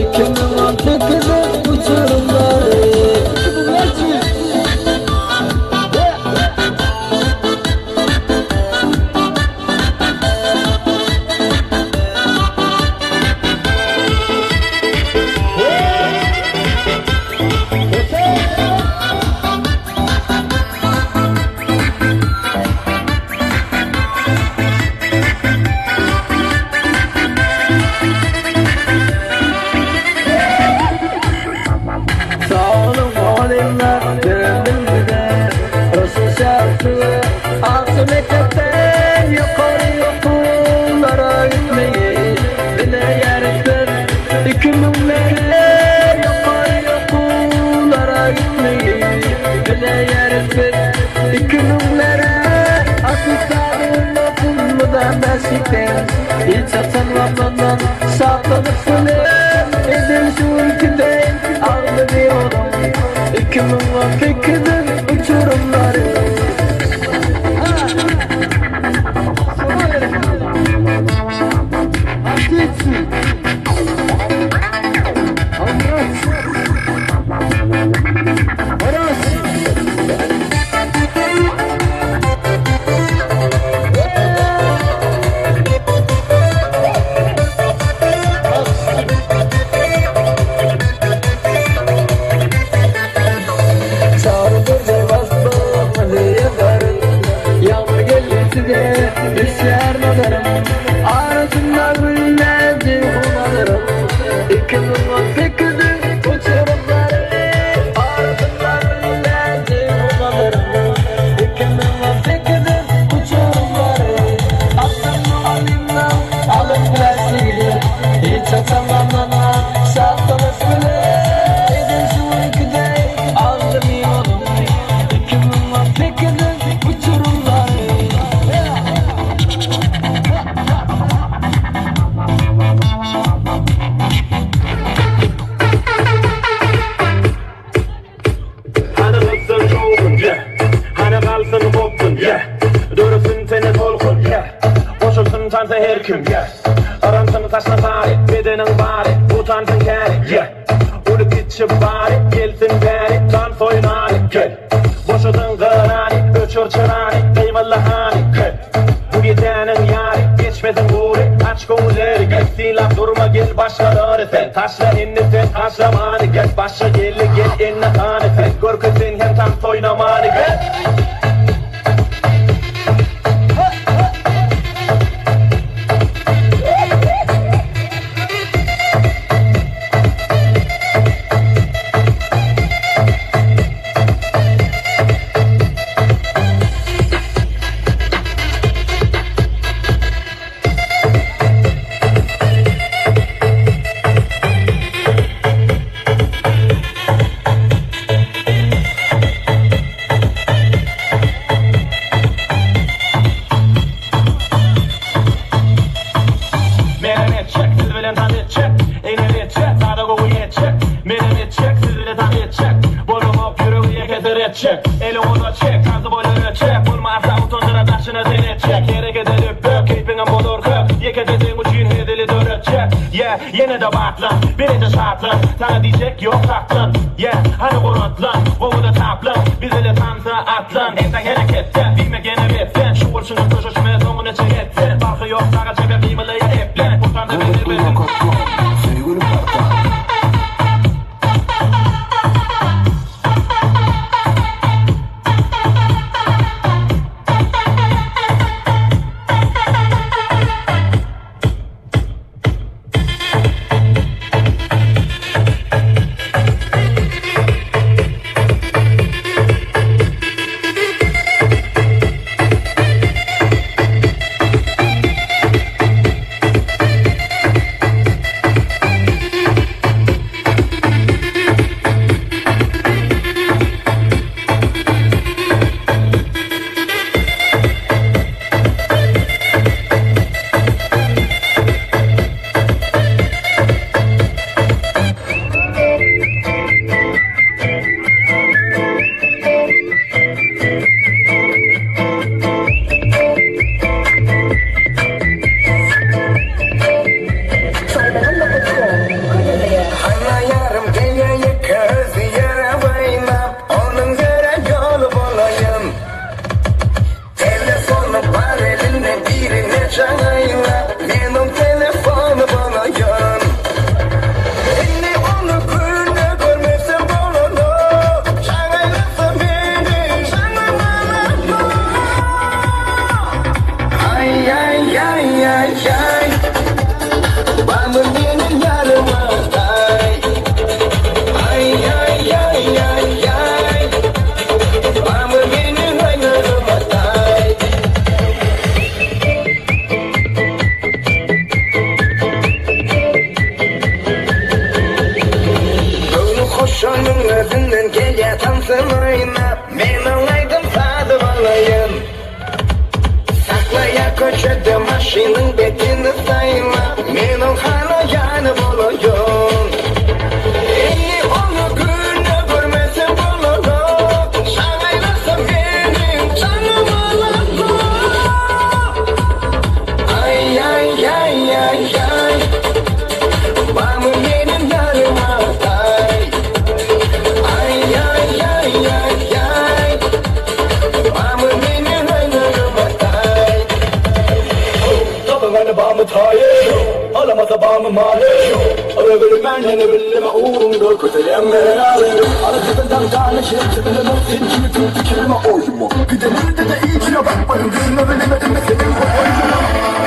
2018-iň uçurymlary. Sag boluň mugallymlar döndüm bize Rysy şähdi we agşam mekdepden ýokary okuwlara gitmeyi dileýäris biz Iki müňlere ýokary okuwlara gitmeyi dileýäris biz Iki müňlere Attestadyň bolsun mydam bäşlikden Hiç haçan gamlanman şatlanyp gülüp Edil şu günki deý agzybir boluň 2018-iň uçurymlary. gide Düşýär nazarym Arasynda güller jeýhun alyrym 2018-iň uçurymlary Arasynda güller jeýhun alyrym 2018-iň uçurymlary Atdym mugallymdan alyp plastigini Hiç haçan gamlanman şat tanyş bile Edil şu günki deý aldym ýolumy 2018-iň uçurymlary. Hany gyzsyn şowhun, yeah. Hany galsyn gopgun, yeah. Döresin sene tolkun, yeah. Goşulsyn tansa her kim, yeah. Yransyn saçna sary, bedeniň bary, utansyn käri, yeah. Uly kiçi bary, gelsin bäri, tans oýnaly, gel. Boşadyň gyrany, öçür çyrany, gymylda hany, gel. Bu gijäniň ýary, geçmesin gury, aç göwünleri, gel. Synlap durma gel başgalary sen, taşla indi sen taşlamany, gel. Başa geldi gel indi hany sen, görkez sen hem tans oýnamany, gel. Menem etjek, siz bilen tans etjek, Enem etjek, sada gowy ýetjek. Menem etjek, siz bile tans etjek, Bolamok ýüregi ýeke seretjek. Eliň uza çek, tansy boýlar ötjek, Bolmasa utandyra daşyna sen etjek. Hereket edip bök, keýpiňem bolar kök, Ýekeje seň üçin hezili döretjek. Yeah, ýene-de batlan, bileje şatlan, Saňa diýjek ýok saklan. Yeah, hany guratlan, gowy-da taplan, Biz ile tansa atlan, Entek hereketde, diýmek ýene betden, Şu bolşuňa köşeşme, soňuna çek etsen. Parhy ýok, saga çepe gymyldaýa eplen, Utansa beter beter. Söýgüli portal. Anna ýarym gelýä ýeke özi ýere oýnap, Onuň ýere ýoly bolaýyn. Telefony bar elinde birine jaň aýlap, Men oň telefony bolaýyn. Indi ony günde görmesem bolanok, Jaň aýlasa meni jaňym alanok. Aý aý aý aý aý, Barmy meniň ýarym aý. Aý aý aý aý aý, Barmy meniň aýlarym aý. Göwni hoş onuň özünden gelýä tansyn oýnap, Men oň aýdym sazy bolaýyn. Saklaýa köçede maşynyň betini saýlap, Men oň halaýany bolaýyn. Indi ony günde görmesem bolanok, Jaň aýlasa meniň janym alanok. Aý aý aý aý aý, Barmy meniň ýarym aý. Aý aý aý aý aý, Barmy meniň aýlarym aý. Tapyň barmy taýy, alamasa barmy maly. Ýere bilmän, ýene billeme ugruňda köseýäň meren alyň. Ala tüpeň tany şertli bilemok sen kimi kim pikirime oýuma. Gidenimde-de içine bakmadym düzme bilemedim seniň bu oýuňa.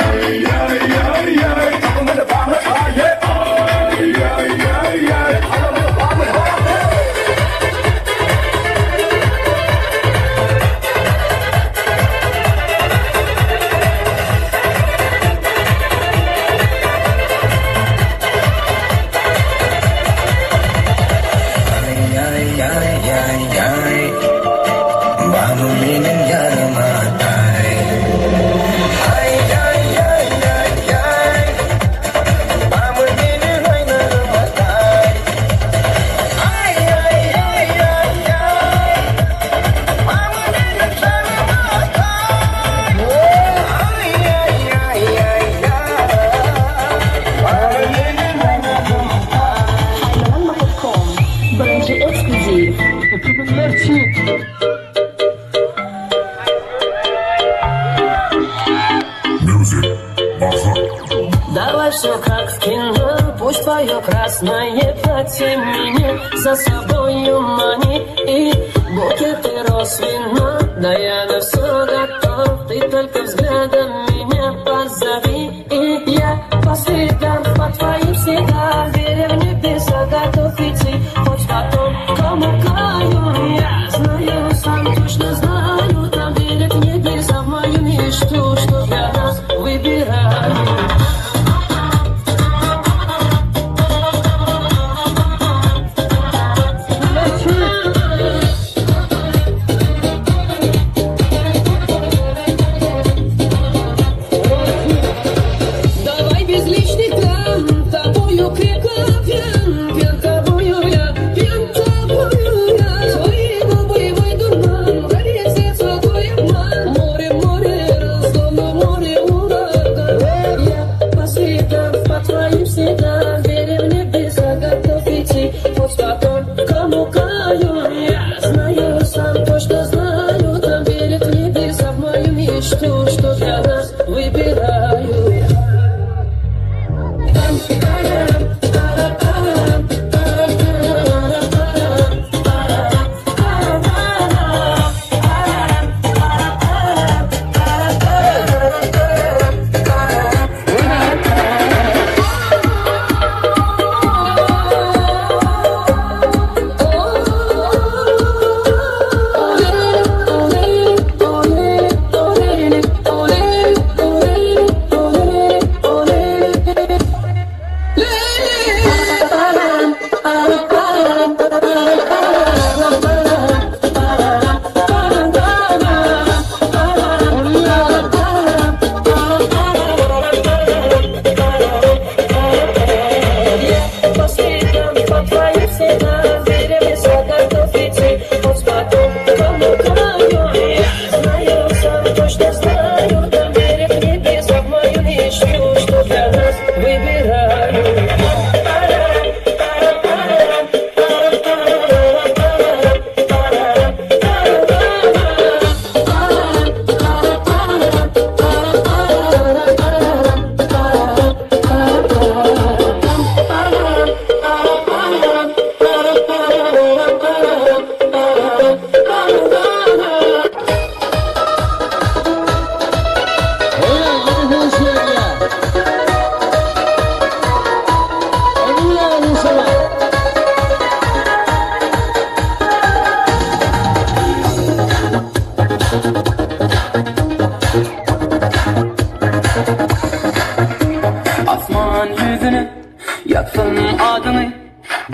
Aý aý aý aý tapamaly barmy aý aý aý aý aý talamaly barmy aý. Birinji ekskluziw. Давай все как в кино, пусть твое красное платье меня за собою мани и букеты роз вино. Да я на все готов, ты только взглядом меня позови, и я по следам, по твоим следам, веря в небеса, готов идти, хоть потом кому каю. Я знаю, сам точно знаю, там верят в небеса, в мою мечту, что для нас выбираю. Давай без лишних драм, тобою крепко пьян, пьян тобою я, пьян тобою я. Твои губы мой дурман, горит сердце твой обман. Море, море, словно море ураган. Я по следам, по твоим следам, веря в небеса, готов идти, хоть потом кому каю. Я знаю, сам точно знаю, там верят в небеса, в мою мечту, что для нас выбираю. По следам, по твоим следам, веря в небеса, готов идти, хоть потом кому каю. Я знаю, сам точно знаю, там верят в небеса, в мою мечту, что для нас выбираю. Asman ýüzüne ýazsam adyňy,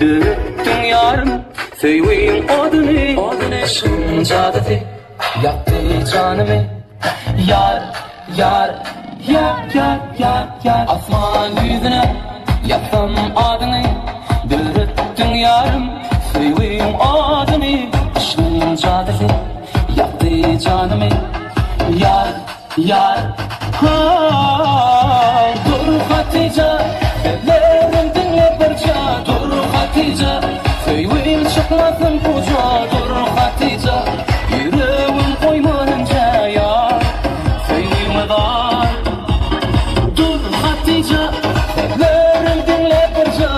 Döretdiň ýarym söýgiň oduny. Yşgyň jadysy ýakdy janymy, Ýar, ýar, ýar, ýar, ýar, ýar. Asman ýüzüne ýazsam adyňy, Döretdiň ýarym söýgiň oduny. Yşgyň jadysy ýakdy janymy, Ýar, ýar, ha. Dur Hatyja, sözlerim diňle birja. Dur Hatyja, söýgim çykmasyn puja. Dur Hatyja, ýüregim goýmanynca ýar, söýgime zar. Dur Hatyja, sözlerim diňle birja.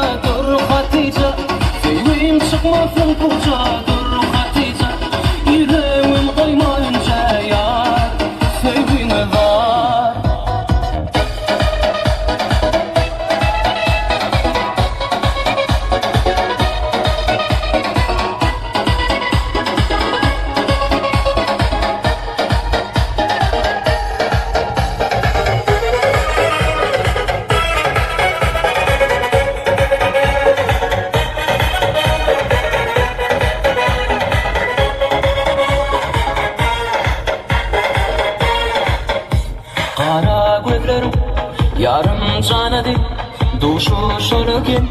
Gara gözleriň ýarym janady Duşuşaly gel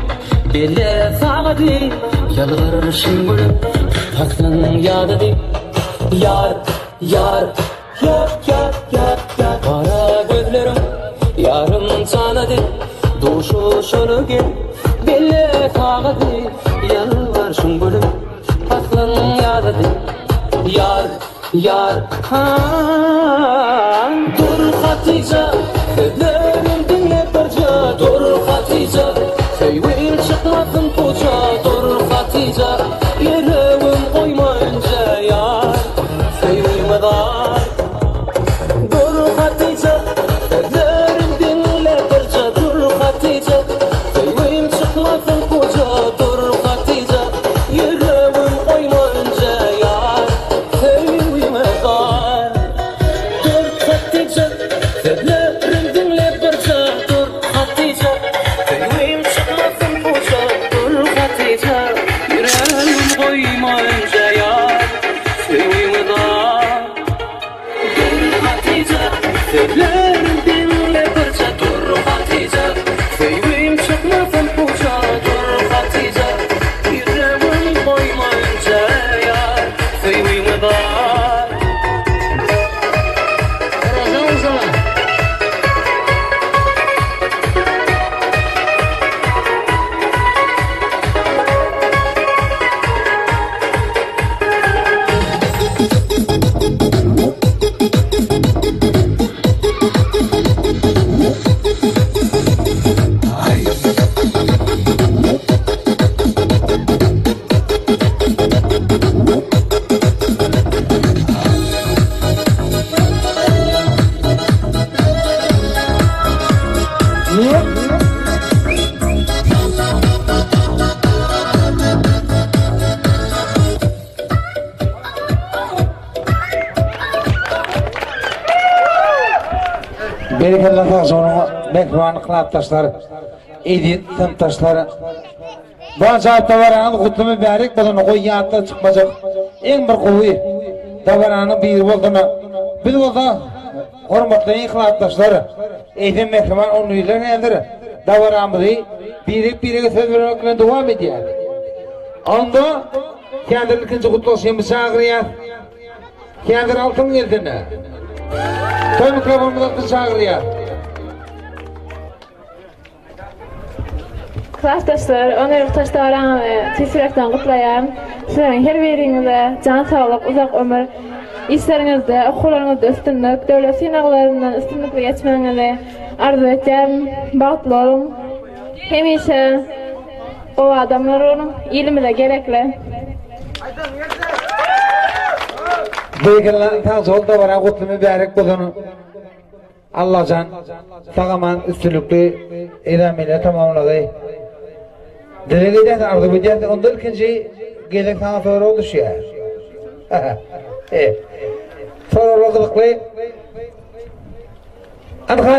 belle sagady Ýylgyryşyň gülüp paslyň ýazydy Ýar, ýar, ýar, ýar, ýar, ýar Gara gözleriň ýarym janady Duşuşaly gel belle sagady Ýylgyryşyň gülüp paslyň ýazydy Ýar, Ýar, ha, Dur Hatyja, sözlerim diňle birje, Dur Hatyja, söýgim çykmasyn puja, Dur Hatyja, ýüregim goýma ünje, Ýar, söýgime zar. Dur Hatyja, sözlerim diňle birje, Dur Hatyja, söýgim çykmasyn puja, Dur Hatyja, ýüregim goýma ünje, Ýar, Söýgüme zar. Dur Hatyja, sözlerim diňle birje, Dur Hatyja, söýgim çykmasyn puja, Dur Hatyja, ýüregim goýma önje ýar, Söýgüme zar. Dur Hatyja, sözlerim diňle birje, Dur Hatyja, söýgim çykmasyn puja, Dur Hatyja, ýüregim goýma önje ýar, Söýgüme zar. Berekella sag boluň mähriban klapdaşlar, eziz synpdaşlar. Bu ajaýyp dabaraňyz gutly mübärek bolsun, goý ýatdan çykmajak iň bir gowy dabaranyň biri bolsun. Biz bolsa hormatly yhlasdaşlar, eýsem mähriban onlylar häzir dabaramyzy birek-birege söz bermek bilen dowam edýär. Onda häzir ilkinji gutlagçymyzy çagyrýas. Häzir Altyn gelsin. Toý mikrofonymyzy çagyrýas. Klasdaşlar, on ýyl dabaraňyzy tüýs ýürekden gutlaýan. Sizleriň her biriňize jan saglyk, uzak ömür, işleriňizde, okuwlaryňyzda üstünlik, döwlet synaglaryndan üstünlikli geçmegiňizi arzuw etýärin. Bagtly boluň. Hemişe gowy adamlar boluň. Ilimize gerekli. Berekella sag bol dabara gutly mübärek bolsun. Allajan sag-aman üstünlikli eýlämine tamamlagaý. Dileg edýäs, arzuw edýäs, onda ilkinji gezek saňa sorag düşýär. E. Soraglar gyzykly. Anha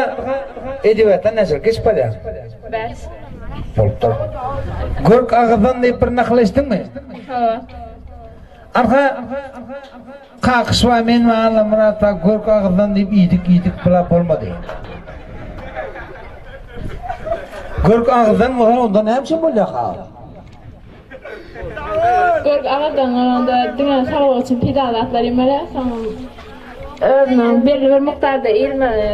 edebiýatdan näçe geçip barýar? Bäş. Bolupdyr. Görk agyzdan diýip bir nakyl eşitdiňmi? Hawa. Anha Kakyş baý men we Allamyrat baý görk agyzdan diýip iýdik iýdik bula bolmady. Görk agyzdan bolsa onda näme üçin bolýar ha? Görk agyzdan bolanda diňe saglyk üçin peýdaly zatlar iýmeli, soň özüniň belli bir mukdarda iýilmeli.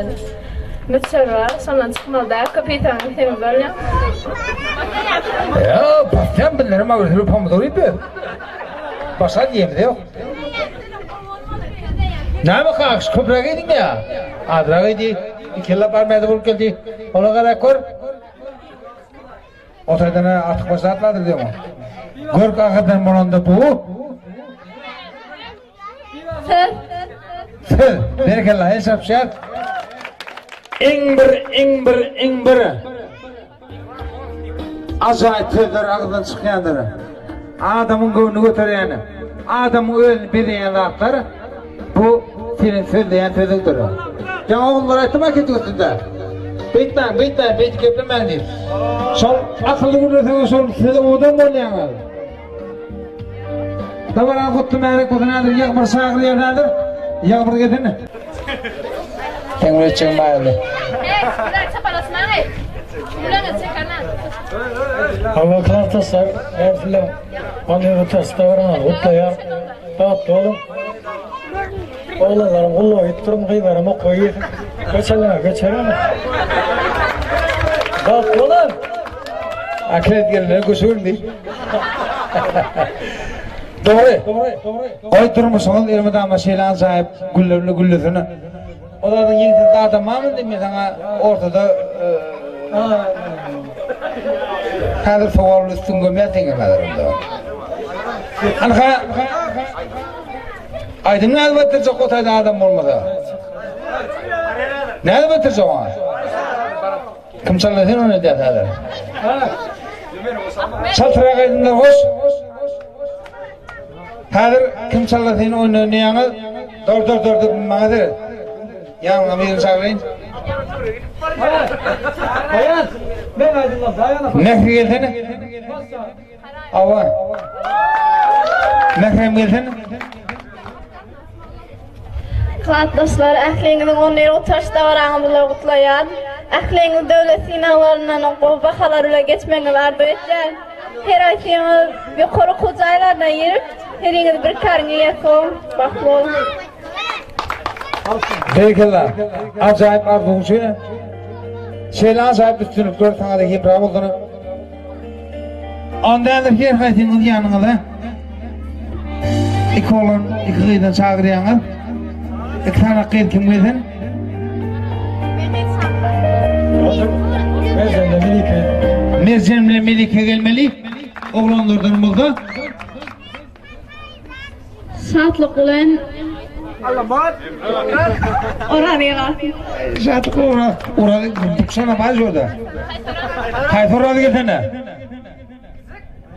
Möçber bar, şondan çykmaly däl, köp iýseň semiz bolýaň. Ýa, basýan bizlerem agyrsyly pomidor iýip ýör. Başga diýemiz ýok. Näme kakyş köpräk iýdiň ýa? Azrak iýdi. Iki ýyllap armiýada bolup geldi. Ola garap gör. O taýdan artykmaç zat bardyr diýen. Görk agyzdan bolanda bu. Söz. Söz. Berekella, el çarpyşýar. Iň bir, iň bir, iň bir. Ajaýyp sözler agyzdan çykýandyr. Adamyň göwnüni göterýän, adamyň özüni bezeýän zatlar bu seniň sözleýän sözüňdir. Ýaňy ogullar aýtdym aketik üstünde. Beýtmäň, beýtmäň, beýdip geplemäň diýip. Şol akylly gürleseňiz şol siz owadan bolýaňyz. Dabaraň gutly märek bolsun häzir ýagmyr çagyrýar häzir. Ýagmyr gelsin. Seň bilen etjegiň bar indi. Hawa klasdaşlar, men sizleriň on ýyl gutaryş dabaraňyzy gutlaýan. Bagtly boluň. Oglanlaram gulluga gidip durun, gyzlaram okuwa girsin. Göçenlere göçerin. Bagtly boluň. Akylet gelinlere göçerin diýip. Dogry. Goý durmuşyňyz elmydama şeýle ajaýyp güller bilen güllesin. O zadyň ýeňsesinde adam barmy indi men saňa ortada Häzir sowal bilen üstüňi gömýän seňem häzir onda. Anha Aýdym nädip aýtdyrjak o taýda adam bolmasa? Nädip aýtdyrjak oňa? Kim çalsa sen ony edýän häzir. Çaltrak aýdymlar goş. Häzir kim çalsa sen ony oýnaýaňyz. Dur dur dur dur maňa seret. Ýanyňa birini çagyraýyn. Daýan. Men aýdymlar daýan. Mähri gelsene. Awa. Mährem gelsene. Klasdaşlar ähliňiziň on bir gutaryş dabaraňyz bilen gutlaýan. Ähliňiz döwlet synaglaryndan gowy bahalar bilen geçmegiňizi arzuw etýän. Her haýsyňyz ýokary okuw jaýlaryna girip, heriňiz bir käriň eýesi boluň, bagtly boluň. Berekella. Ajaýyp arzuwyň üçin. Şeýle ajaýyp üstünlikler saňa-da hemra bolsun. Onda häzir her haýsyňyz ýanyňyza iki oglan, iki gyzdan çagyrýaňyz. Iki sany gyz kim gelsin? Merjen bilen Melike. Merjen bilen Melike gelmeli. Oglanlardan bolsa. Şatlyk bilen Oraz gelsin. Şatlyk Oraz. Oraz bukşana bar şurada. Haýsy Oraz gelsene?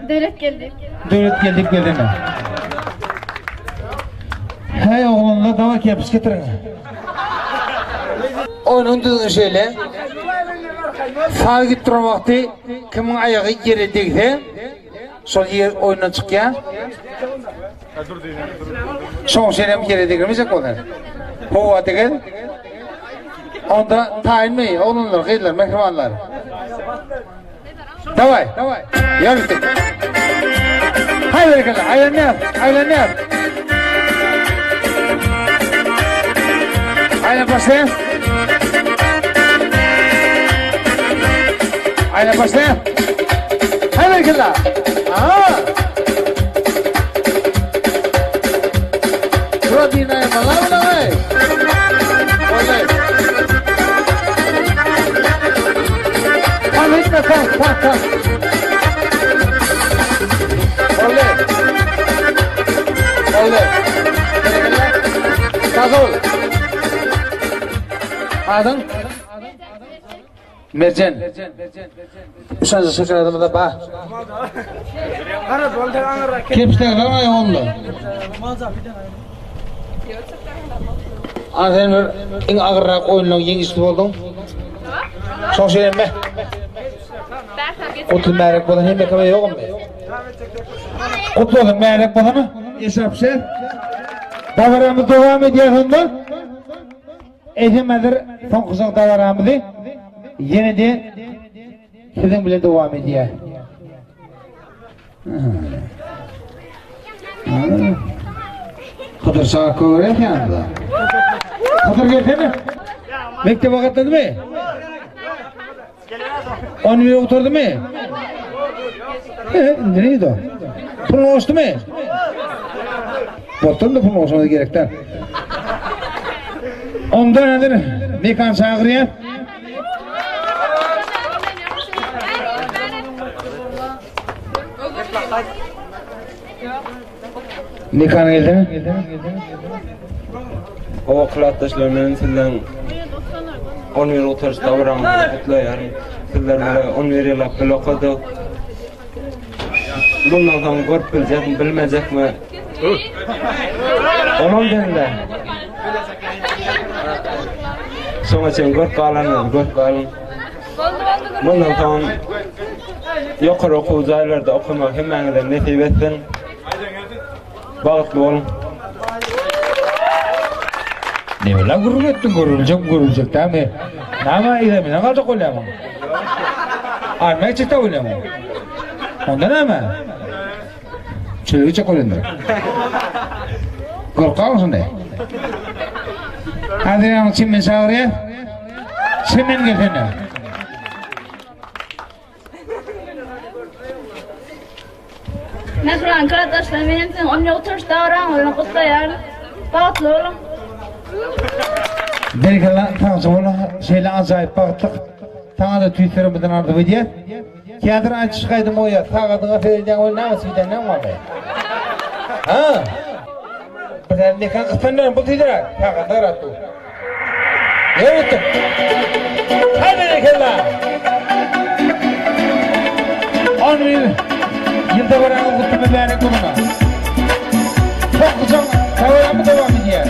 Döwlet geldi. Döwlet geldi gelsene. Hey oglanlar dawa kepis getirin. Oýnuň düzgüni şeýle. Saz gidip duran wagty kimiň aýagy ýere degse, Şol ýer oýundan çykýar. Şoň üçin hem ýere degirmejek bolsa. Howa degen. Onda taýynmy, oglanlar, gyzlar, mähribanlar? Daway. Ýörüsdik. Haý berekella, aýlanýar, aýlanýar. Aýlanyp başlaýar. Aýlanyp başlaýar. Haý berekella. Aha. Şura dinaýa mala bulaý. Olay. Tam etme tam tam tam. Olay. Olay. Berekella. Sag bol. Adyň? Merjen. Üçünji şokoladymyz bar. Kepişler var mı onda? Ana sen bir iň agyrrak oýunlaryň ýeňijisi bolduň. Şoň üçin emme. Gutly märek bolan hemme kime ýogmy? Gutly bolsun märek bolany. Eşrap şer. Dabaramyz dowam edýär onda. Eýsem häzir soňky jaň dabaramyzy ýene-de siziň bilen dowam edýär. Hydyr şa köwrek ýanynda. Hydyr gelsene. Mekdebe gatnadymy? On bir gutardymy? Indi neydi o? Pul goşdumy? Botdan da pul goşmagy gerek däl. Onda häzir Mekan çagyrýar. Mekan geldi. Oba klasdaşlar men sizden 10 ýyl gutaryş dabaraňyzy gutlaýaryn. Sizler bilen 11 ýyllap bile okadyk. Bundan soň görüp biljekmi, bilmejekmi? Olam bende. Şoňa çen görüp galanlar, görüp galyň. Bundan soň ýokary okuw jaýlarda okamak hemmäňize nesip etsin. Bagtly boluň. Nebela gürrüň etdiň, görüljek, görüljek dämi? Näme egzamenden galjak bolýarmyň? Armiýa gitjek dä bolýarmyň? Onda näme? Çöle gitjek bolýandyr. Gorkaňmy şonda? Häzir ýaňy Çemen çagyrýar. Çemen gelsene. Mähriban klasdaşlar, men hem siziň on ýogtanyş dabaraňyz bilen gutlaýaryn. Bagtly boluň! Berekella sagja bol şeýle ajaýyp bagtlyk saňada tüýs ýüregimizden arzuw edýäs. Häzir aýdyşyk aýdym goýýas sagadyňa seredýäň we näme şeýdýän näme boldy? Ha? Bir tane mekan gyssanýan bu tizräk sagada garat dur. Ýöretdik. Haý berekella. 11 ýylda baraňyz gutly mübärek bolsun. Soňky dabaramy dowam edýär.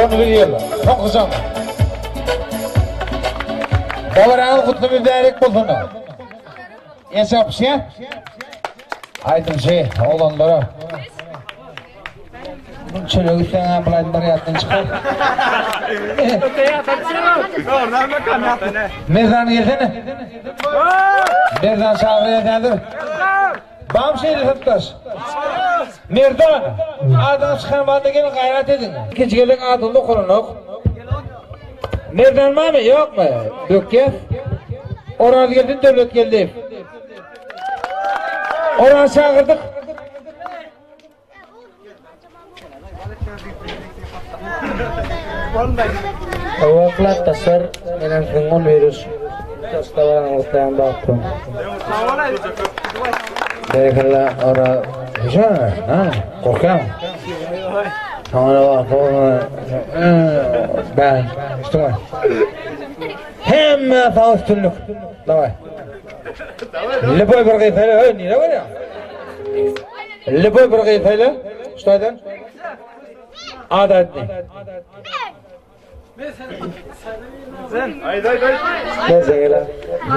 11 ýyl, soňky jaň. Dabaraňyz gutly mübärek bolsun. El çarpyşýar. Aýdymçy oglanlara. Çöle gitseň ha bul aýdymlar ýatdan çykar. Merdan gelsene. Merdan çagyrýar häzir. Bam şeýle satdaş. Merdan, adyňyz çykan bada gelin gaýrat ediň. Ikinji gezek adyňyz okalanok. Merdan barmy, ýokmy? Dökýäs. Orazgeldi Döwletgeldiýew. Oraz çagyrdyk. Hawa klasdaşlar menem siziň on bir daş dabaraňyzy gutlaýan bagtly. Berekella ora ha gorkýaň. Saňa bagtly Ben üstüňe. Hemme saňa üstünlik. Daway. Liboý bir gyz söýle, öý nire barýaň? Liboý bir gyz söýle. Şu taýdan. Ad aýtdy.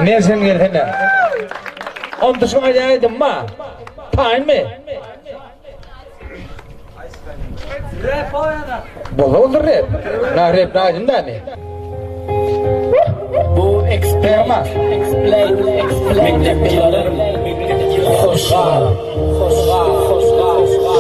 Mersen gelsene. Onda şu aýdýan aýdym ma. Taýynmy? Bolsa boldur rep. Na rep na aýdym dämi? Bu Experma. Mekdep ýyllarym Hoş gal Hoş gal Hoş gal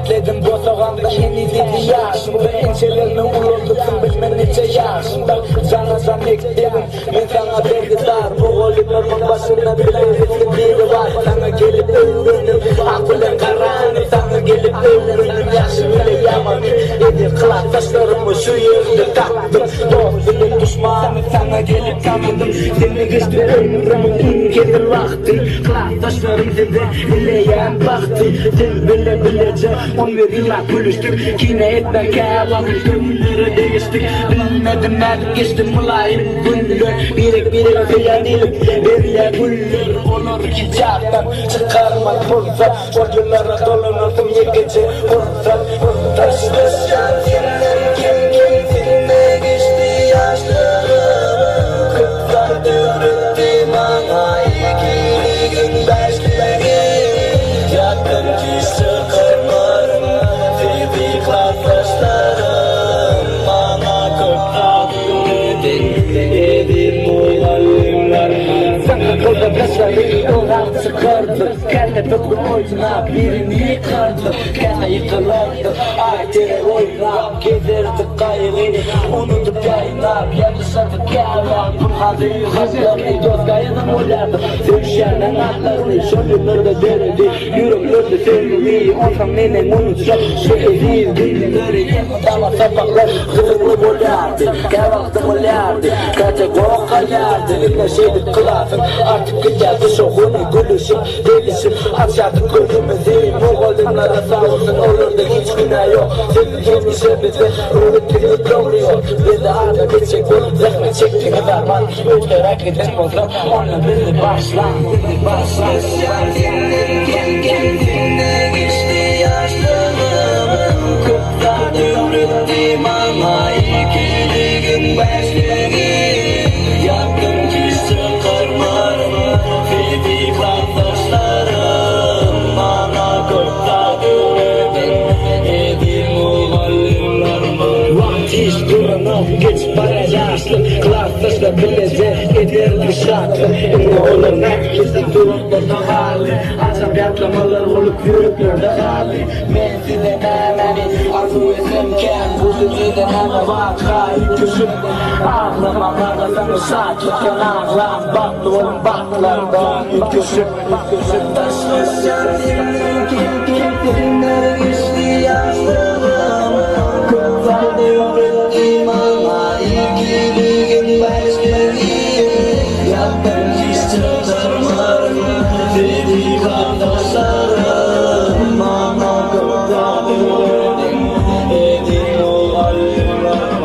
Ätledim bosagamda heniz ýedi ýaşymda Ençelerimi ulaldypsyn bilmen neçe ýaşymda Jana jan mekdebim men saňa bergidar Mugallymlarymyň başynda bilelikde biri bar Saňa gelip öwrendim ak bilen garany Saňa gelip öwrendim ýagşy bile ýamany Edil klasdaşlarymy şu ýerde tapdym Dost bilen duşmany saňa gelip tanadym Sende geçdi ömrümiň iň hezil wagty Klasdaşlarym size dileýän bagty Siz bile bileje 11 ýyllap gülüşdik Kine etmän käwagt köňüllere degişdik Bilmedim nädip geçdi mylaýym günler Birek birek söýýän diýlip berýär güller Olar hiç ýatdan çykarmaz pursat Şol ýyllara dolanasym ýekeje pursat Daşlaşýan senden kem kem Sende geçdi ýaşlygym Köp zat öwretdi. çykardyk Käte pökgi oýnap birini ýykardyk Käte ýykylardyk aý tere oýnap Gezerdik gaýygy unudyp ýaýnap Ýazyşardyk käwagt pynhady hatlary Dost gaýydan bolýardyk söýüşýänleň atlary Şol ýyllarda döredi ýüreklerde söýgi Onsoň neneň unutjak şu eziz günleri Elmydama sapaklar gyzykly bolýardy Käwagt dymylýardy, käte goh galýardy Ine şeýdip klasyň artyp gidýärdi Şowhuny gülüşip, degişip açýardyk gözümizi Mugallymlara sag bolsun olarda hiç günä ýok Siz hemişe bize öwretdiňiz dogry ýol Bizi adam etjek bolup zähmet çekdiňiz arman Öteräk giden bolsak onda bizi bagyşlaň Bizi bagyşlaň Kem-kem sende geçdi ýaşlygym Köp zat öwretdi maňa ikiligiň bäşligi Ýatdan hiç çykarmaryn sizi klasdaşlarym Maňa köp zat öwreden eziz mugallymlarym Wagt hiç duranok geçip barýar ýaşlyk Klasdaşlar bileje ederdik şatlyk Indi olar nätdi suratlarda galdy Ajap ýatlamalar bolup ýüreklerde galdy Men size nämäni arzuw etsemkäm Bu dünýede näme barka üýtgeşik Aglamaň aglasaňyz şatlykdan aglaň Bagtly boluň bagtlardan üýtgeşik Üýtgeşik Daşlaşýan senden kem-kem Günler geçdi ýaşlygym Köp zat öwretdi maňa Ikiligiň bäşligi Ýatdan hiç çykarmaryn Sizi gardaşlarym Maňa köp zat öwreden Eziz mugallymlarym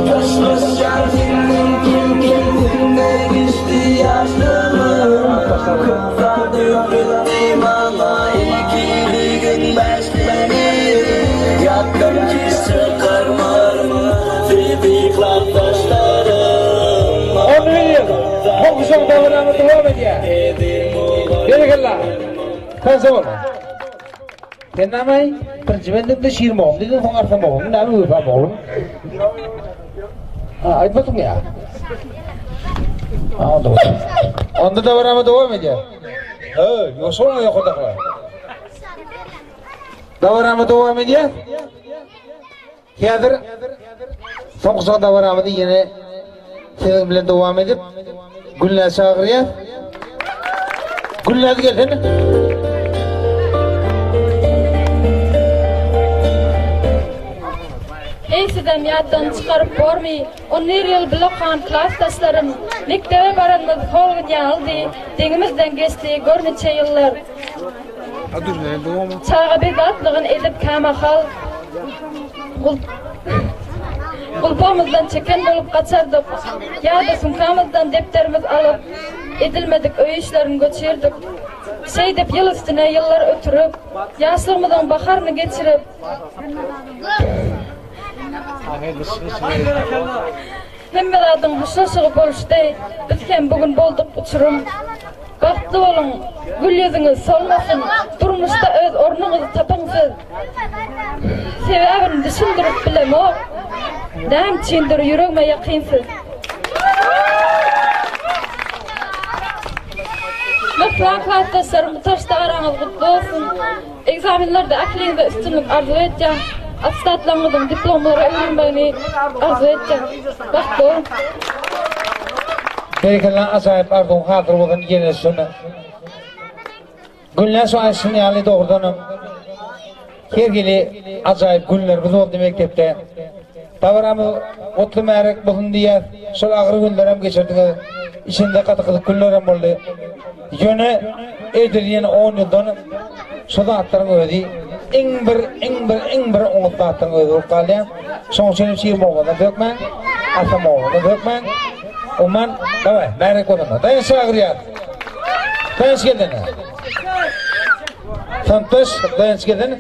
Daşlaşýan senden kem-kem Günler geçdi ýaşlygym Köp zat öwretdi maňa Ikiligiň bäşligi Ýatdan hiç çykarmaryn Sizi klasdaşlarym 11 ýyl Toguşyň dabaramy dowam edýär. Berekella. Tansa bol. Sen näme? Birinji bendinde şirmogum diýdiň, soň arsamogum. Näme wepa oglum? Ha, aýtmadyň ýa. Ha, onda bolsa. Onda dabaramy dowam edýär. He, ýoşa ýokardakylar. Dabaramy dowam edýär. Häzir soňky şo dabaramyzy ýene siziň bilen dowam edip, Gülnäzi çagyrýas. Gülnäz gelsene. Eý sizem ýatdan çykaryp bormy, on bir ýyl bile okan klasdaşlarym, mekdebe baranymyz hol gün ýalydy, deňimizden geçdi gör niçe ýyllar. Çaga bezzatlygyny edip kämahal gulpamyzdan çeken bolup gaçardyk ýa-da sumkamyzdan depderimiz alyp, edilmedik öý işlerini göçürdik. Şeýdip ýyl üstüne ýyllar ötürip, ýaşlygymyzyň baharyny geçirip, Hemme zadyň hoşlaşygy boluşdy, biz hem bu gün bolduk uçurym. Bagtly boluň, gül ýüzüňiz solmasyn, durmuşda öz ornuňyzy tapyň siz. Sebäbini düşündirip bilemok, näme üçindir ýüregime ýakyn siz. Mähriban klasdaşlarym, bu taşda araňyz gutly bolsun. Ekzamenlerde ähliňize üstünlik arzuw etýän. Attestatlaryňyzyň diplomlara öwrülmegini arzuw etýän. Bagtly boluň. Berekella ajaýyp arzuwyň hasyl bolsun ýene şuny Günler şu aýşyň ýaly dogrudanam her hili ajaýyp günlerimiz boldy mekdepde. Dabaramyz gutly märek bolsun diýýäs. Şol agyr günlerem geçirdiňiz. Içinde gaty gyzyk günlerem boldy. Ýöne edil ýene on ýyldan şu zatlaryň özi iň bir, iň bir, iň bir oňat zatlaryň özi bolup galýar. Şonuň üçin hem şir bolmadan sökmäň, atam bolmadan sökmäň. Umuman, daway, märek bolanda. Daýanç çagyrýar. Daýanç geldene. Synpdaş, daýanç geldene.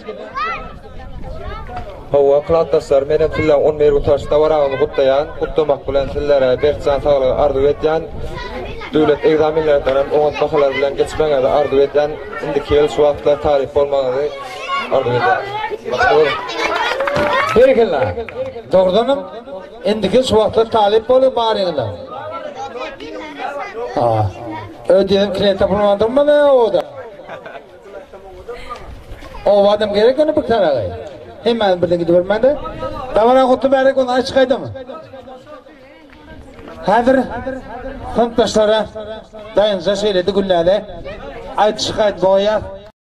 Hawa, klasdaşlar, menem sizleriň on bir gutarşy dabaraňyzy gutlaýan. Gutlamak bilen sizlere berk jan saglygy arzuw edýän. Döwlet ekzamenlerinden hem oňat bahalar bilen geçmegiňizi arzuw edýän. Indiki ýyl şu wagtlar talyp bolmagyňyzy arzuw edýän. Bagtly boluň! Berekella. Dogrudanam, indiki ýyl şu wagtlar talyp boluň baryňyzam. Ha. Ödýenim klient tapylman durmady oda. Oba adam gerek ony bir taragy. Hemmämiz birden gidibermände. Dabara gutly bärek ony aýt çykaýdym. Häzir synpdaşlara daýynja şeýledi Gülläle. Aýt çykaýt boýa.